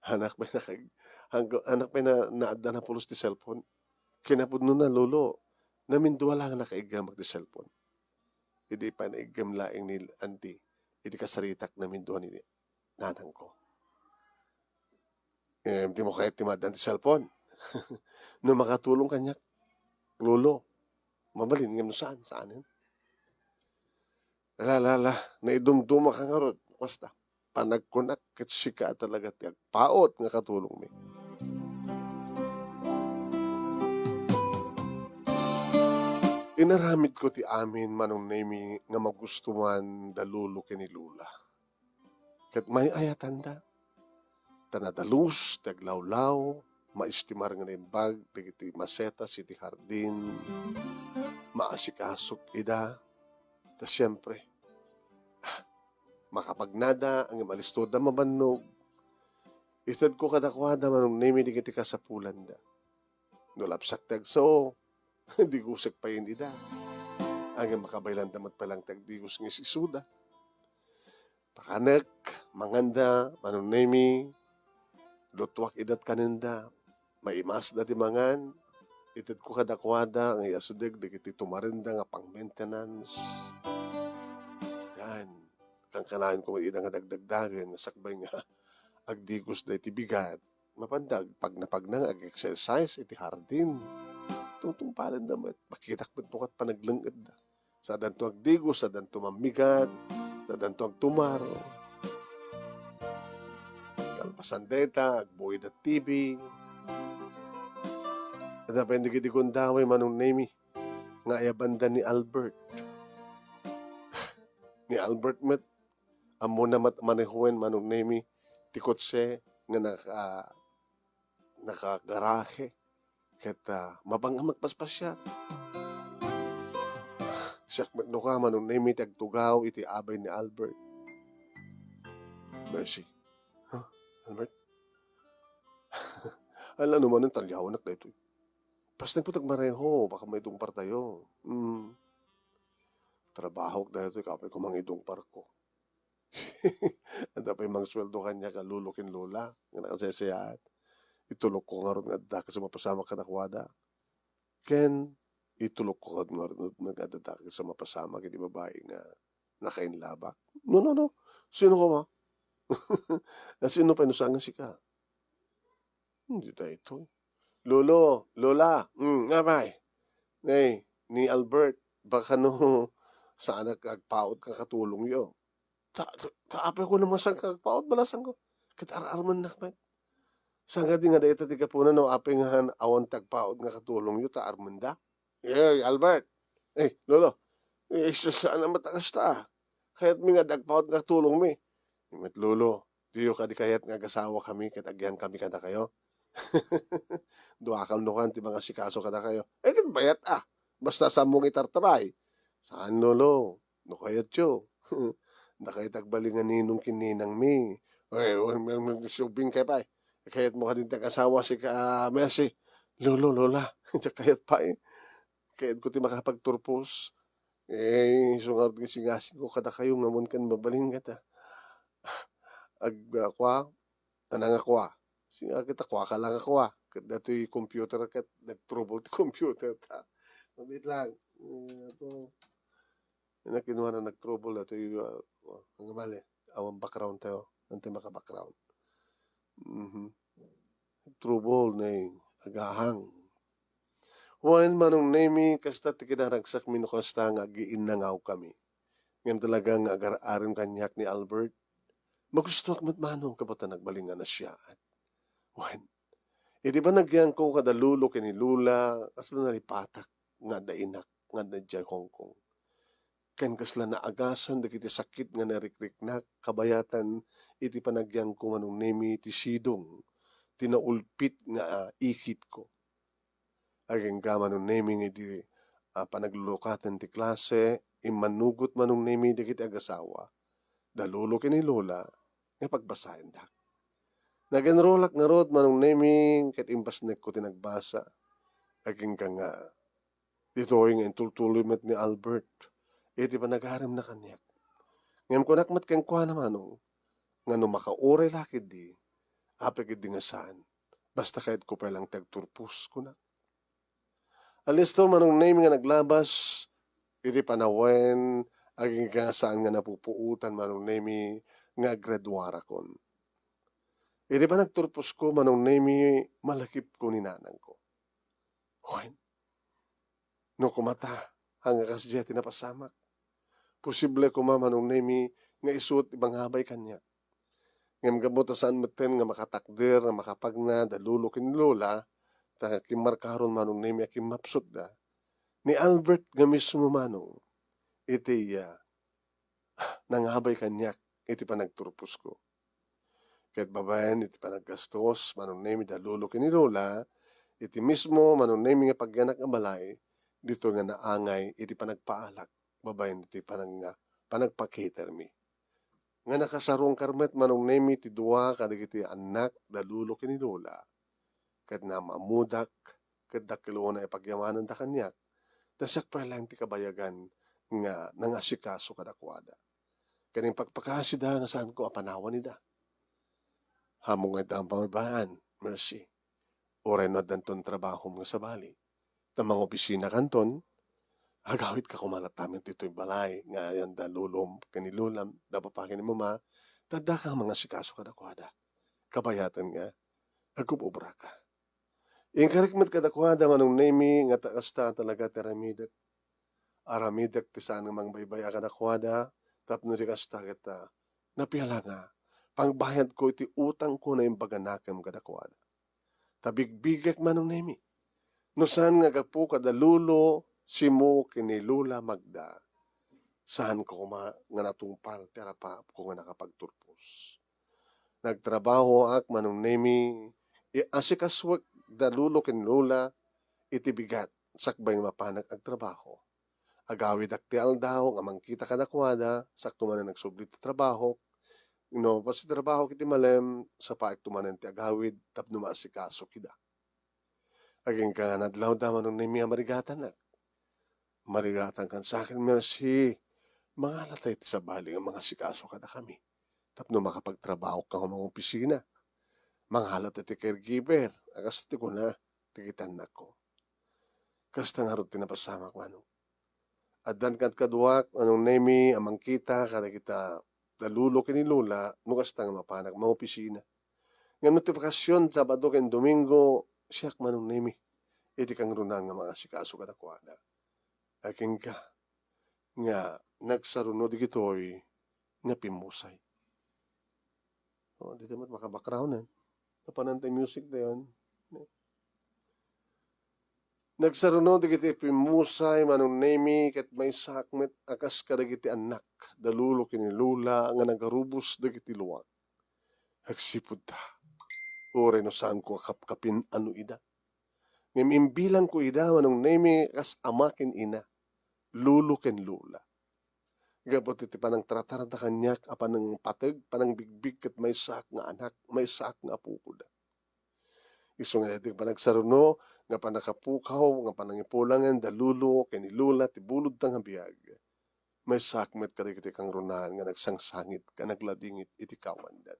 Anak pay naka-, hangga-, anak pay na, naadda na pulos ti cellphone. Kinapudnona, Lolo, namindua laeng a nakaiggamak ti cellphone. Idi pay naiggam laeng ni Auntie, idi kasaritak namindua ni nanangko. Em, dimo kayat ti maaddaan ti cellphone? No makatulong kaniak, Lolo, mabalin, ngem no saan, saanen. La, la, la, naidumdumaka ngarud, basta. Panagkunak ket sika talaga ti agpaut nga katulongmi. Inaramidko ti amin, Manong Nemi, nga magustuman da Lolo ken ni Lola. Ket may-ayatanda. Ta nadalus ti aglawlaw, maestimar nga naimbag dagiti masetas iti hardin, maasikasok ida. Ta siempre, ah, makapagnada, ngem alistoda mabannog. Itedko kadakuada, Manong Nemi, dagiti kasapulanda. No lapsak ti agsao, digusek payen ida. Ngem makabaylanda met pay laeng ti agdigos nga is-isuda. Pakanek, manganda, Manong Nemi, lutuak idat kanenda, maimasda ti mangan, itedko kadakuada nga iasdeg dagiti tumarenda nga pang-maintenance. Yan, kankanayon ko ida nga dagdagdagen nga sakbay nga agdigosda iti bigat, mapanda agpagnapagna nga ag-exercise iti hardin. Tungtungpalenda met, makitak met no kat panagleng-edda. Saadanto agdigos, saadanto mammigat, saadanto agtumar. Kalpasan dayta, agbuy da T V. Adda pay dagiti gundaway, Manong Nemi, nga ayabanda ni Albert. Ni Albert met, ammona met manehoen, Manong Nemi, ti kotse nga naka-, nakagarahe. Ket, ah, mapang-, magpaspasiar. Siak met no ka, Manong Nemi, ti agtugaw iti abay ni Albert. Mercy. Huh? Albert? Ala, no manen, talyawanak daytoy. Pasnek met agmaneho, baka maidungpartayo. Hmm. Trabahok daytoy, kapoy ko mangidungparko. Adda pay mangsueldo kaniak a lolo ken lola nga nakasaysayaat. Itulokko ngarud nga adda ket sumapasamak kadakuada. Ken itulokko ngarud nga adda ket sumapasamak iti babai nga nakainlabak. No, no, no. Sino koma? Sino pay no saan nga sika? Hmm, daytoy. Lolo, Lola, hmm, apay? Nay, ni Albert, baka no saanak agpaut nga katulongyo. Ta, ta, ta apay ko naman saan ka agpaut, balasangko. Ket ar-armennak met. Saan nga di nga dayta ti gapuna no apay nga han-, awan ti agpaut nga katulongyo, ta armenda? Eh, Albert. Eh, Lolo. Eh, sa-, saan naman ta kasta, ah? Kayatmi nga adda agpaut nga tulongmi. Met, Lolo, diyo kadi kayat nga agasawakami ket agyangkami kadakayo? Duakam no kan ti mangasikaso kadakayo. Eh, ket bayat, ah. Basta saanmo nga itartaray. Saan, Lolo? No kayatyo. Dakayat agbalin nga ninong ken ninangmi. Eh, wen, wen, wen, subing kay pay. Kayatmo kadin ti agasawa, sika, Mercy? Lolo, Lola, diak kayat pay. Kayatko ti makapagturpos. Eh, isu ngarud nga singasingko kadakayo nga awan kan mabalin kata. ag-, ah, kua, a nangakua. Sika ket a kuaka la nga kua. Ket datoy computer ket nag-trouble ti computer ta. Mabiit lang. Eh, apo. Ina, kinuna nag-trouble datoy, ah, ah, nga bale, awan background tayo. Ante maka-background. Mhm. Trouble na yung agahang. Wen, Manong Nemi, kasta ti kinaragsakmi no kasta nga agiinnangawkami. Ngem talaga nga agar-arim kaniak ni Albert. Magustuak met, Manong, kabata nagbalin nga nasiaat. Wen, idi panagyanko kada lolo ken ni lola, kasla nalipatak nga adda inak nga adda idiay Hong Kong. Ken kasla naagasan dagiti sakit nga narikriknak kabayatan iti panagyanko, Manong Nemi, ti sidong ti naulpit nga, ah, ikitko. Agingga, Manong Nemi, nga idi, ah, panaglulukaten ti klase, immanugot, Manong Nemi, dagiti agasawa, da lolo ken ni lola, nga pagbasaendak. Nag-enrollak ngarud, Manong Nemi, ket imbasnekko ti nagbasa. Agingga nga, ditoy nga intultuloy met ni Albert iti panagarimna kaniak. Ngem kunak met kenkuana, Manong, nga no makauray la ketdi, apay ketdi nga saan, basta kayatko pay lang ti agturpos, kunak. Alisto, Manong Nemi, nga naglabas iti panawen, agingga nga saan nga napupuotan, Manong Nemi, nga aggraduarakon. Iti panagturposko, Manong Nemi, malakipko ni nanangko. Wen, no kumata, nga kasdiay ti napasamak. Posible koma, Manong Nemi, nga isu ti mangabay kaniak. Ngem gapu ta saan metten nga makatakder nga makapagna da lolo ken lola, ta kimmarkaron, Manong Nemi, a kimmapsutda. Ni Albert nga mismo, Manong, iti, ah, nangabay kaniak iti panagturposko. Ket babaen iti panaggastos, Manong Nemi, da lolo ken ni lola, iti mismo, Manong Nemi, nga pagyanak nga balay, ditoy nga naangay iti panagpaalak, babaen iti panag-, panagpa-catermi. Nga nakasarungkar met, Manong Nemi, ti dua kadagiti annak da lolo ken ni lola. Ket naam-ammodak, ket dakkel unay a pagyamananda kaniak, ta siak pay laeng ti kabayagan nga nangasikaso kadakuada. Ken impakpakasida nga saanko a panawan ida. Ammom nga adda pamagbayaan, Mercy. Uray no addanton trabahom nga sabali, ta mangopisinakanton, agawidka koma latta met ditoy balay nga ayan da lolom ken ni lolam, da papa ken ni mama, ta addaka nga mangasikaso kadakuada. Kabayatan nga agub-obraka. Inkarik met kadakuada, Manong Nemi, nga ta kasta talaga ti aramidek. Aramidek ti saan nga mangbaybay-a kadakuada, tapno di kasta ket, ah, napiala nga pangbayadko iti utangko nga imbaganakem kadakuada. Ta bigbigek, Manong Nemi. No saan nga gapu kada lolo Simo ken ni Lola Magda, saanko koma nga natungpal ti arapaapko nga nakapagturpos. Nagtrabahoak, Manong Nemi, i-, asikasuek da lolo ken lola iti bigat sakbay nga mapanak agtrabaho. Agawidak ti aldaw nga mangkita kadakuada, sakto manen nagsubli ti trabahok. No mapas ti trabahok iti malem, sapaekto manen ti agawid tapno maasikaso kida. Agingga nga nadlawda, Manong Nemi, a marigatanak. Marigatan kansaken, Mercy. Mangala tayo ti sabali nga mangasikaso kadakami tapno makapagtrabaho ka nga mangopisina. Mangala tayo ti caregiver, a kas ti kuna ti kitannakko. Kasta ngarud ti napasamak, Manong. Addan kadkaduak, Manong Nemi, a mangkita kadagita da lolo ken ni lola no kasta nga mapanak mangopisina. Ngem no ti bakasion, Sabado ken Domingo, siak, Manong Nemi, iti kangrunaan nga mangasikaso kadakuada. Agingga nga nagsaruno dagitoy nga pimmusay. Oh, dita met maka-background, eh. Napanan ti music dayon. Nagsaruno dagiti pimmusay, Manong Nemi, ket maysaak met a kas kadagiti annak da lolo ken ni lola nga nagarubos dagiti luak. Agsipud ta, uray no saanko a kapkapin-ano ida. Ngem imbilangko ida, Manong Nemi, kas ama ken ina, lolo ken lola. Gapu iti panangtratarda kaniak a panangpateg, panangbigbig ket maysaak nga anak, maysaak nga apokoda. Isu nga daytoy panagsaruno nga pannakapukaw, nga panangipulangen da lolo ken ni lola ti bulodda nga biag. Maysaak met kadagiti kangrunaan nga nagsangsangit ken nagladingit iti kawandan.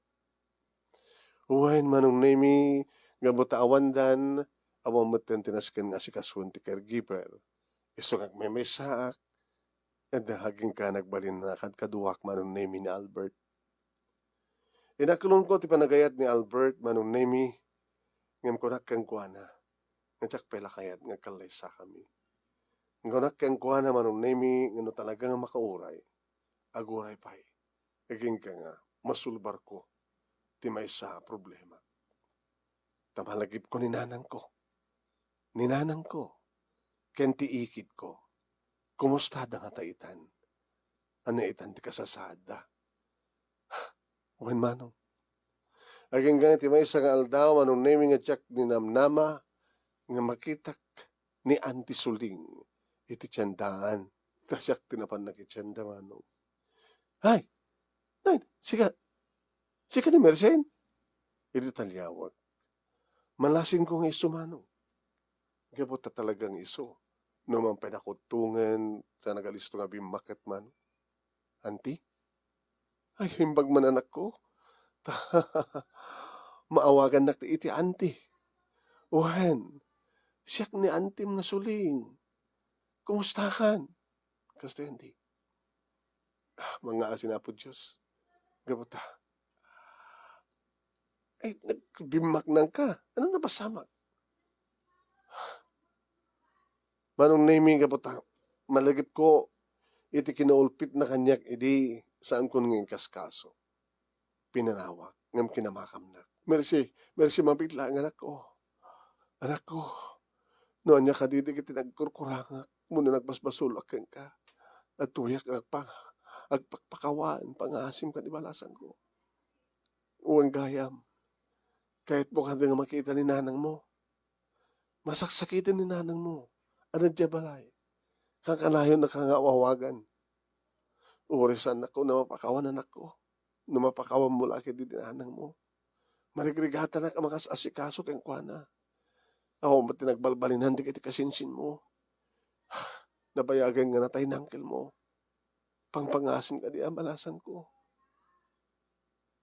Wen, Manong Nemi, gapu ta awandan, awan metten ti nasken nga asikasuen ti caregiver. Isu nga agmaymaysaak, adda agingga nagbalin a nakaduak, Manong Nemi, ni Albert. Inaklonko ti panagayat ni Albert, Manong Nemi, ngem kunak kenkuana nga diak pay la kayat nga agkallaysakami. Ngem kunak kenkuana, Manong Nemi, nga no talaga nga makauray, aguray pay. Agingga nga masulbarko ti maysa a problema. Ta malagipko ni nanangko. Ni nanangko ken ti ikitko. Kumustada ngata itan? Ania itan ti kasasaadda? Wen, Manong. Agingga ti maysa nga aldaw, Manong Nemi, nga diak ninamnama nga makitak ni Auntie Suling iti tiendaan. Ta siak ti napan nakitienda, Manong. Hay! Nay, sika, sika ni Mercen? Idi taliawek. Malasinko nga isu, Manong. Gapu ta talagang isu. No man pay nakuttongen, sa nagalisto nga bimmakket, Manong. Auntie? Ay, imbag man, anakko. Maawagannak ti iti auntie. Wen, siak ni antim nga Suling. Kumustakan? Kastoy, auntie. Ah, mangngaasin, Apo Dios. Gapu ta. Ay, nagbimmaknangka. Ano napasamak? Manong Nemi, gapu ta malagipko iti kinaulpitna kaniak idi saankon nga inkaskaso. Pinanawak, ngem kinamakamnak. Mercy, Mercy, mabiit laeng, anakko. Anakko, no ania kadi dagiti nagkurkurangak, wenno nagbasbasolak kenka, adtoyak nga agpang-, agpakpakawan, pangngaasim kadi balasangko. Wen gayam, kayatmo kadi nga makita ni nanangmo? Masaksakiten ni nanangmo a nadia balay. Kankanayonnaka nga awawagan. Uray saannakon a mapakawan, anakko, no mapakawanmo la ketdi ni nanangmo. Marigrigatanak a makas-asikaso kenkuana. Awan met ti nagbalbalinan dagiti kasinsinmo. Nabayagen nga natay ni angkelmo. Pangpangngaasim kadi a balasangko.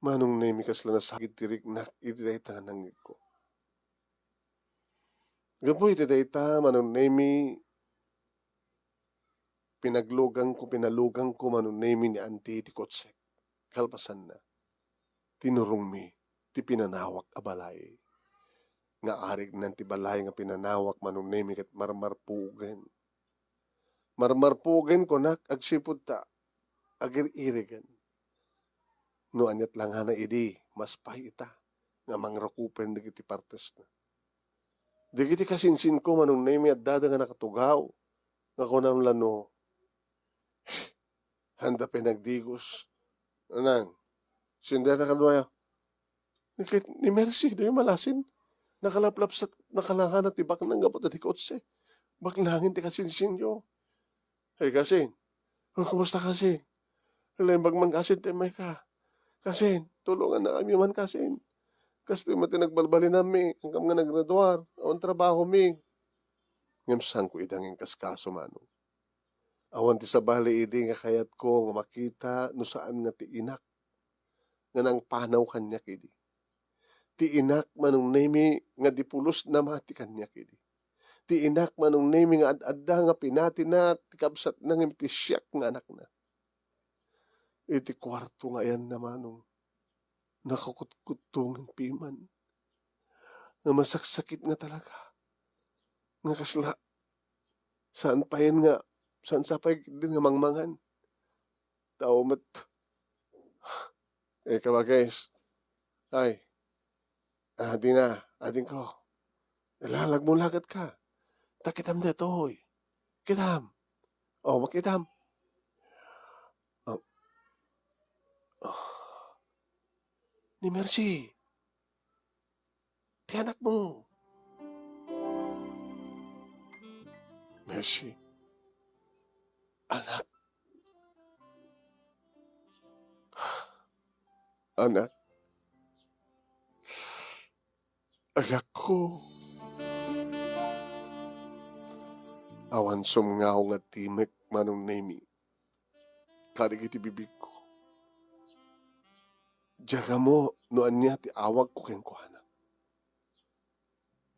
Manong Nemi, kasla nasagid ti riknak iti dayta nga nangngegko. Gapu iti dayta, Manong Nemi, pinagluganko, pinalugangko, Manong Nemi, ni Auntie ti kotsek. Kalpasanna, tinurongmi ti pinanawak a balay. Nga arignan ti balay nga pinanawak, Manong Nemi, ket marmarpugen. Marmarpugen, kunak, agsipud ta agir-irigen. No aniat la ngana idi, mas pay ita nga mangrukupen dagiti partesna. Dagiti kasinsinko, Manong Nemi, addada nga nakatugaw, nga kunam la no, handa pay nagdigos. Anang, sindeta kaduayo. Ket ni Mercy, di malasin. Nakalaplapsat, nakalangana ti baknang gapu ta ti kotse. Baknangen ti kasinsinyo. Hey, kasin. O, kumusta, kasin? Naimbag man, kasin, ti mayka. Kasin, tulongannakami man, kasin. Kastoy met ti nagbalbalinanmi, ngem nga naggraduar, awan trabahomi. Ngem saanko ida nga inkaskaso, Manong. Awan ti sabali idi nga kayatko nga makita no saan nga ti inak nga nangpanaw kaniak idi. Ti inak, Manong Nemi, nga di pulos namati kaniak idi. Ti inak, Manong Nemi, nga ad-adda nga pinatina ti kabsatna ngem ti siak nga anakna. Iti kuarto nga ayanna, Manong, nakakutkuttong piman. Nga masaksakit nga talaga. Nga kasla, saan payen nga, saan sa pay din nga mangmangan. Tao met. Eh, kabagis. Ay. Ah, di na, adingko. Lalagmo laget ka. Ta kitam detoy. Kitam. Oh, makitam. Oh. Oh. Ni Mercy. Ti anakmo. Mercy. Anak. Anak. Anakko. Awan sumngaw nga timek, Manong Nemi. kadagiti bibigko. Diak ammo no ania ti awagko kenkuana.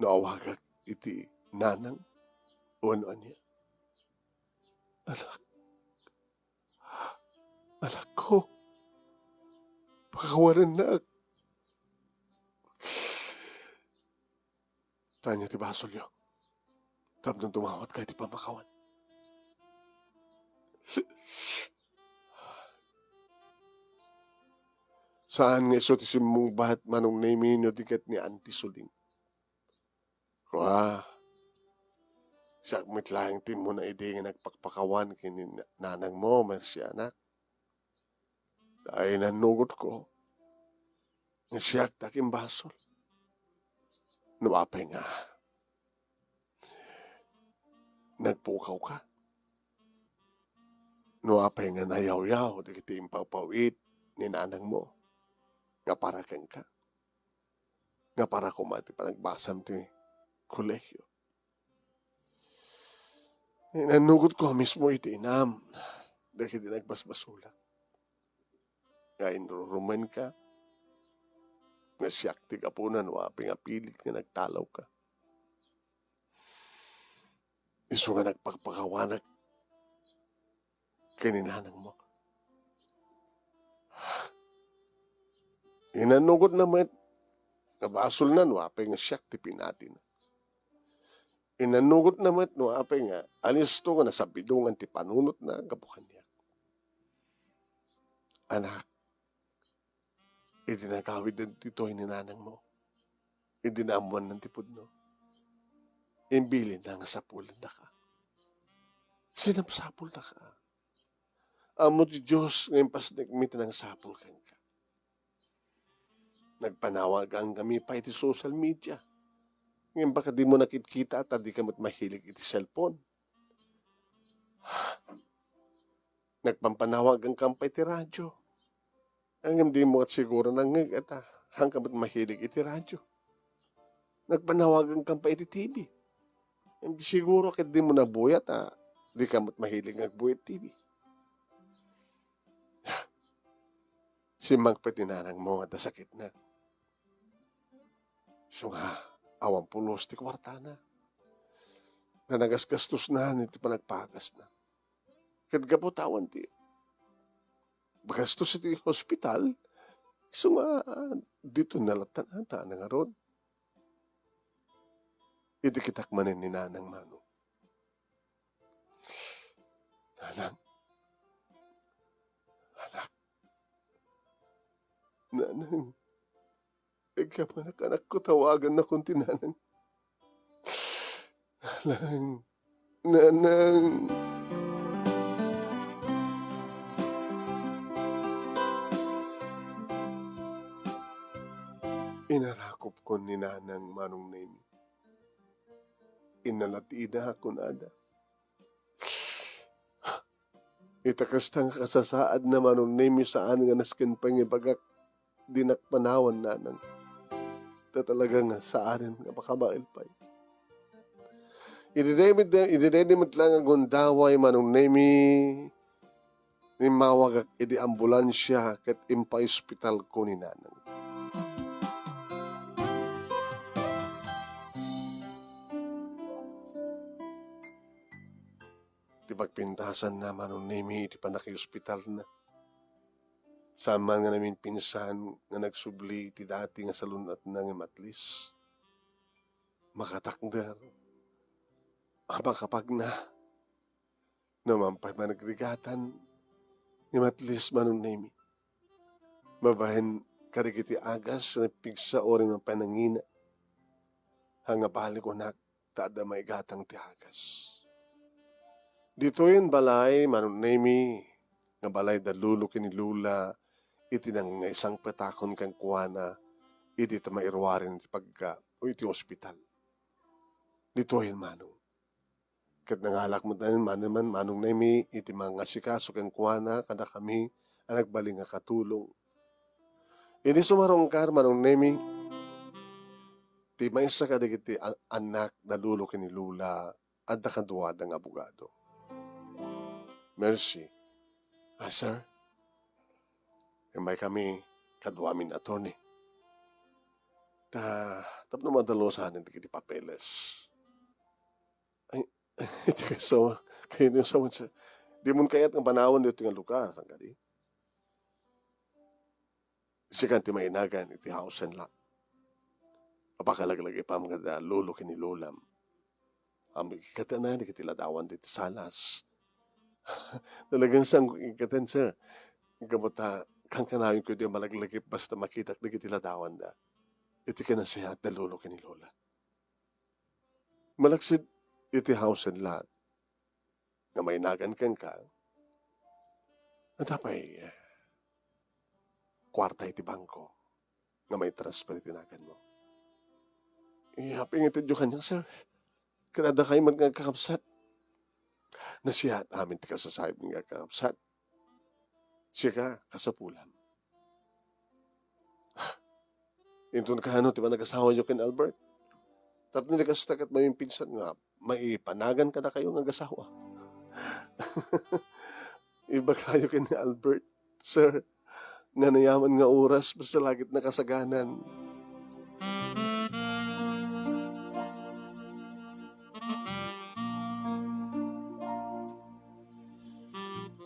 No awagak iti nanang wenno ania. Anak, anakko, pakawanennak. Ania ti basolyo tapno dumawatka iti pammakawan? Saan nga isu ti simmungbat, Manong Nemi, no di ket ni Auntie Suling. Kua, siak met laeng ti immuna idi nga nagpakpakawan ken ni na-, nanangmo, Mercy, anak. Ta inannugotko nga siak ti akimbasol. No apay nga nagpukawka. No apay nga nayawyaw dagiti impawpaw-it ni nanangmo nga para kenka, nga para koma ti panagbasam ti kolehio. Inannugotko mismo iti inam dagiti nagbasbasolak nga inrurumenka, nga siak ti gapuna no apay nga pilit nga nagtalawka. Isu nga nagpakpakawanak ken ni nanangmo. Inannugotna met nga basolna no apay nga siak ti pinatina. Inannugotna met no apay nga alisto nga nasabidongan ti panunotna gapu kaniak. Anak, idi nagawid ditoy ni nanangmo, idi naammoanna ti pudno, imbilinna nga sapulendaka. Sinapsapulnaka. Ammo ti Dios nga impasnekmi ti nangsapul kenka. Nagpanawagan kami pay iti social media. Ngem baka dimo nakitkita ta dika met mahilig iti cellphone. Nagpampanawagan kam pay iti radyo. Ngem dimo ket siguro nangngeg, ta haanka met mahilig iti radyo. Nagpanawagan kam pay iti T V. Ngem siguro ket dimo nabuya, ta dika met mahilig nga agbuya iti T V. Simmangpet ni nanangmo nga adda sakitna. Isu nga awan pulos ti kuartana. Nga nagasgastosna iti panagpagasna. Ket gapu ta awan ti gastos iti hospital, isu nga ditoy nalatan ata nangarud. Idi kitak manen ni Nanang Mano. Nanang. Anak. Nanang. Agyaman, anakko, tawagannakon ti nanang. Nanang. Nanang. Inarakupkon ni Nanang, Manong Nemi. Inalatidak kunada. Ita kasta nga kasasaadna, Manong Nemi, saan nga nasken pay nga ibagak, dinak panawan, Nanang. Ta talaga nga saanen nga makabael pay. Idi daydi met, idi daydi met laeng a gundaway, Manong Nemi, immawagak idi ambulansia ket impaospitalko ni Nanang. Ti pagpintasanna, Manong Nemi, iti pannakaospitalna. Saan man nga naminpinsan nga nagsubli ti dati nga salun-atna ngem at least makatakder, a makapagna. No man pay managrigatan, ngem at least, Manong Nemi, babaen kadagiti agas nga nagpigsa uray man pay nangina, haan nga bali kunak ta adda maigatang ti agas. Ditoyen balay, Manong Nemi, nga balay da Lolo ken ni Lola iti nangngaisangpetakon kenkuana idi ta mairuaren iti pagga-, o iti ospital. Ditoyen, Manong. Ket nangalak met man, man, Manong Nemi, iti mangasikaso kenkuana kadakami a nagbalin nga katulong. Idi sumarungkar, Manong Nemi, ti maysa kadagiti a-, annak da Lolo ken ni Lola, adda kaduada nga abogado. Mercy, "Ah, sir, immaykami kaduamin, attorney. Ta, tapno madalusanen dagiti papeles." "Ay, iti kaysa, kayo yung sawan, sir. Di mo kayat nga panawan dito nga lugar, saan ka di? Sikan ti mainagan iti house and lot. Apakalaglagipam kada lolo ken ni lolam. Ammok ikkatenna dagiti ladawan diti salas." "Talagang saan ko ikkaten, sir. Gapu ta, kankanayon ko di malaglagip basta makitak dagiti ladawanda. Iti kinasiyaat da lolo ken ni lola. Malaksid iti house and lot nga mainagan kenka, adda pay, eh, kuarta iti bangko nga maitransfer iti naganmo." "Apay nga itedyo kaniak, sir? Ket adda kayo met nga agkakabsat?" "Nasiyaat amin ti kasasayam nga agkakabsat. Sika, kasapulam." "Inton kaano ti panagasawayo ken Albert? Tapno di kasta ket maminsan nga maipanagan kadakayo nga agasawa." "Ibagayo ken ni Albert, sir, nga nayaman nga oras basta la ket nakasaganan."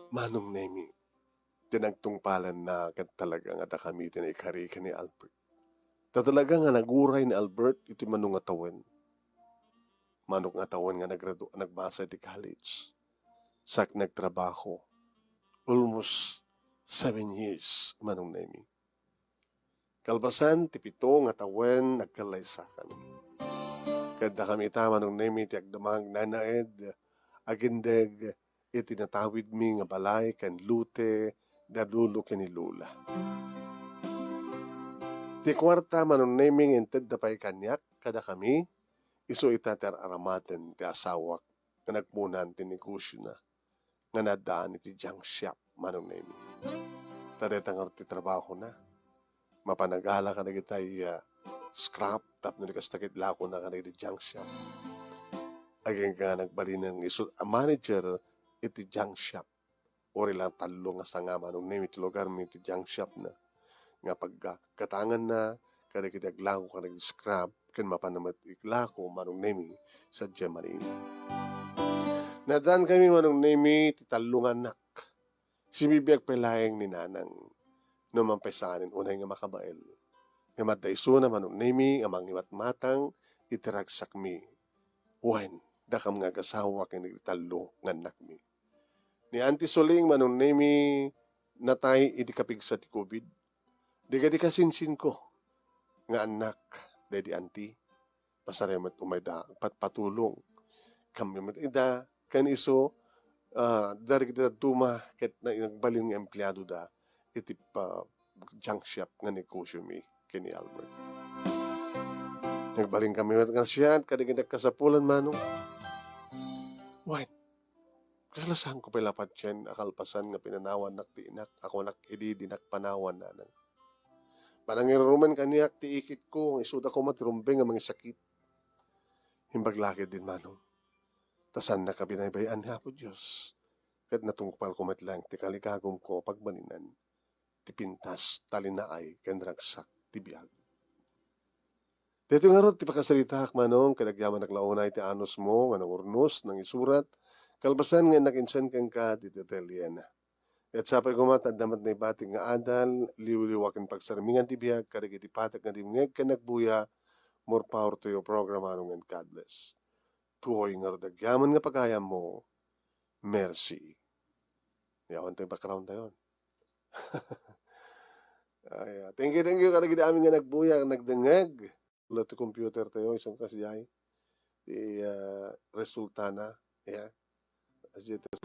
Manong Nemi, ti nagtungpalanna ket talaga nga dakami ti naikari ken ni Albert. Ta talaga nga naguray ni Albert iti mano nga tawen. Mano nga tawen nga nagradu-, nagbasa iti college. Sak nagtrabaho. Almost seven years, Manong Nemi. Kalpasan ti pito nga tawen, nagkallaysakami. Ket dakami ita, Manong Nemi, ti agdamag, nanaed, agindeg iti natawidmi nga balay ken lote da lolo ken ni lola. Ti kuarta, Manong Nemi, nga intedda pay kaniak kadakami, isu ita ti ar-aramaten ti asawak nga nagpunan ti negosiona nga naaddaan iti junk shop, Manong Nemi. Ta dayta ngarud ti trabahona. Mapan nagala kadagitay, ah, scrap tapno di kasta ket lakona kadagiti junk shop. Agingga nga nagbalin nga isu a manager iti junk shop. Uray la tallo nga sanga, Manong Nemi, ti lugarmi iti junk shopna. Nga paggatanganna kadagiti aglako kadagiti scrap ken mapanna met iglako, Manong Nemi, sadiay malino. Naaddankami, Manong Nemi, ti tallo nga annak. Simbibiag pay laeng ni Nanang no man pay saanen unay nga makabael. Ngem adda isuna, Manong Nemi, a mangimatmatang iti ragsakmi. Wen, dakam nga agasawa ken dagiti tallo nga annakmi. Ni Auntie Suling, Manong Nemi, natay idi kapigsa ti covid. Dagiti kasinsinko nga annak daydi Auntie, pasarem met umayda patpatulong. Kami met ida ken isu, ah, dagiti dadduma ket na-, nagbalin nga empleadoda iti pa-, junk shop nga negosiomi ken ni Albert. Nagbalin kami met nga siat kadagiti kasapulan, Manong. Wen, kasla saanko pay la patien a kalpasan nga pinanawannak ti inak a kunak idi dinak panawan, Nanang. Panangirurumen kaniak ti ikitko nga isuda koma ti rumbeng a mangisakit. Imbag la ketdin, Manong, ta saannak a binaybay-an ni Apo Dios, ket natungpalko met laeng ti kalikagumko a pagbalinan ti pintas, talinaay, ken ragsak ti biag. Daytoy ngarud ti pakasaritaak, Manong, ket agyamanak la unay ti anusmo nga nangurnos, nangisurat, kalpasan nga innak insen kenka ditoy ateliena. Ket sapay koma ta adda met naibatik nga adal, liwliwa ken pagsarmingan ti biag kadagiti patek nga dimngeg ken nagbuya. More power to your program, Manong, and God bless. Tuoy ngarud agyaman nga pagayammo, Mercy. Yawan tayo background tayo. Ay, ah, thank you, thank you kadagiti amin nga nagbuya, nagdengeg. Ulat ti computer tayo, isang kasi ay, ti, ah, resultana. Yeah. As it is.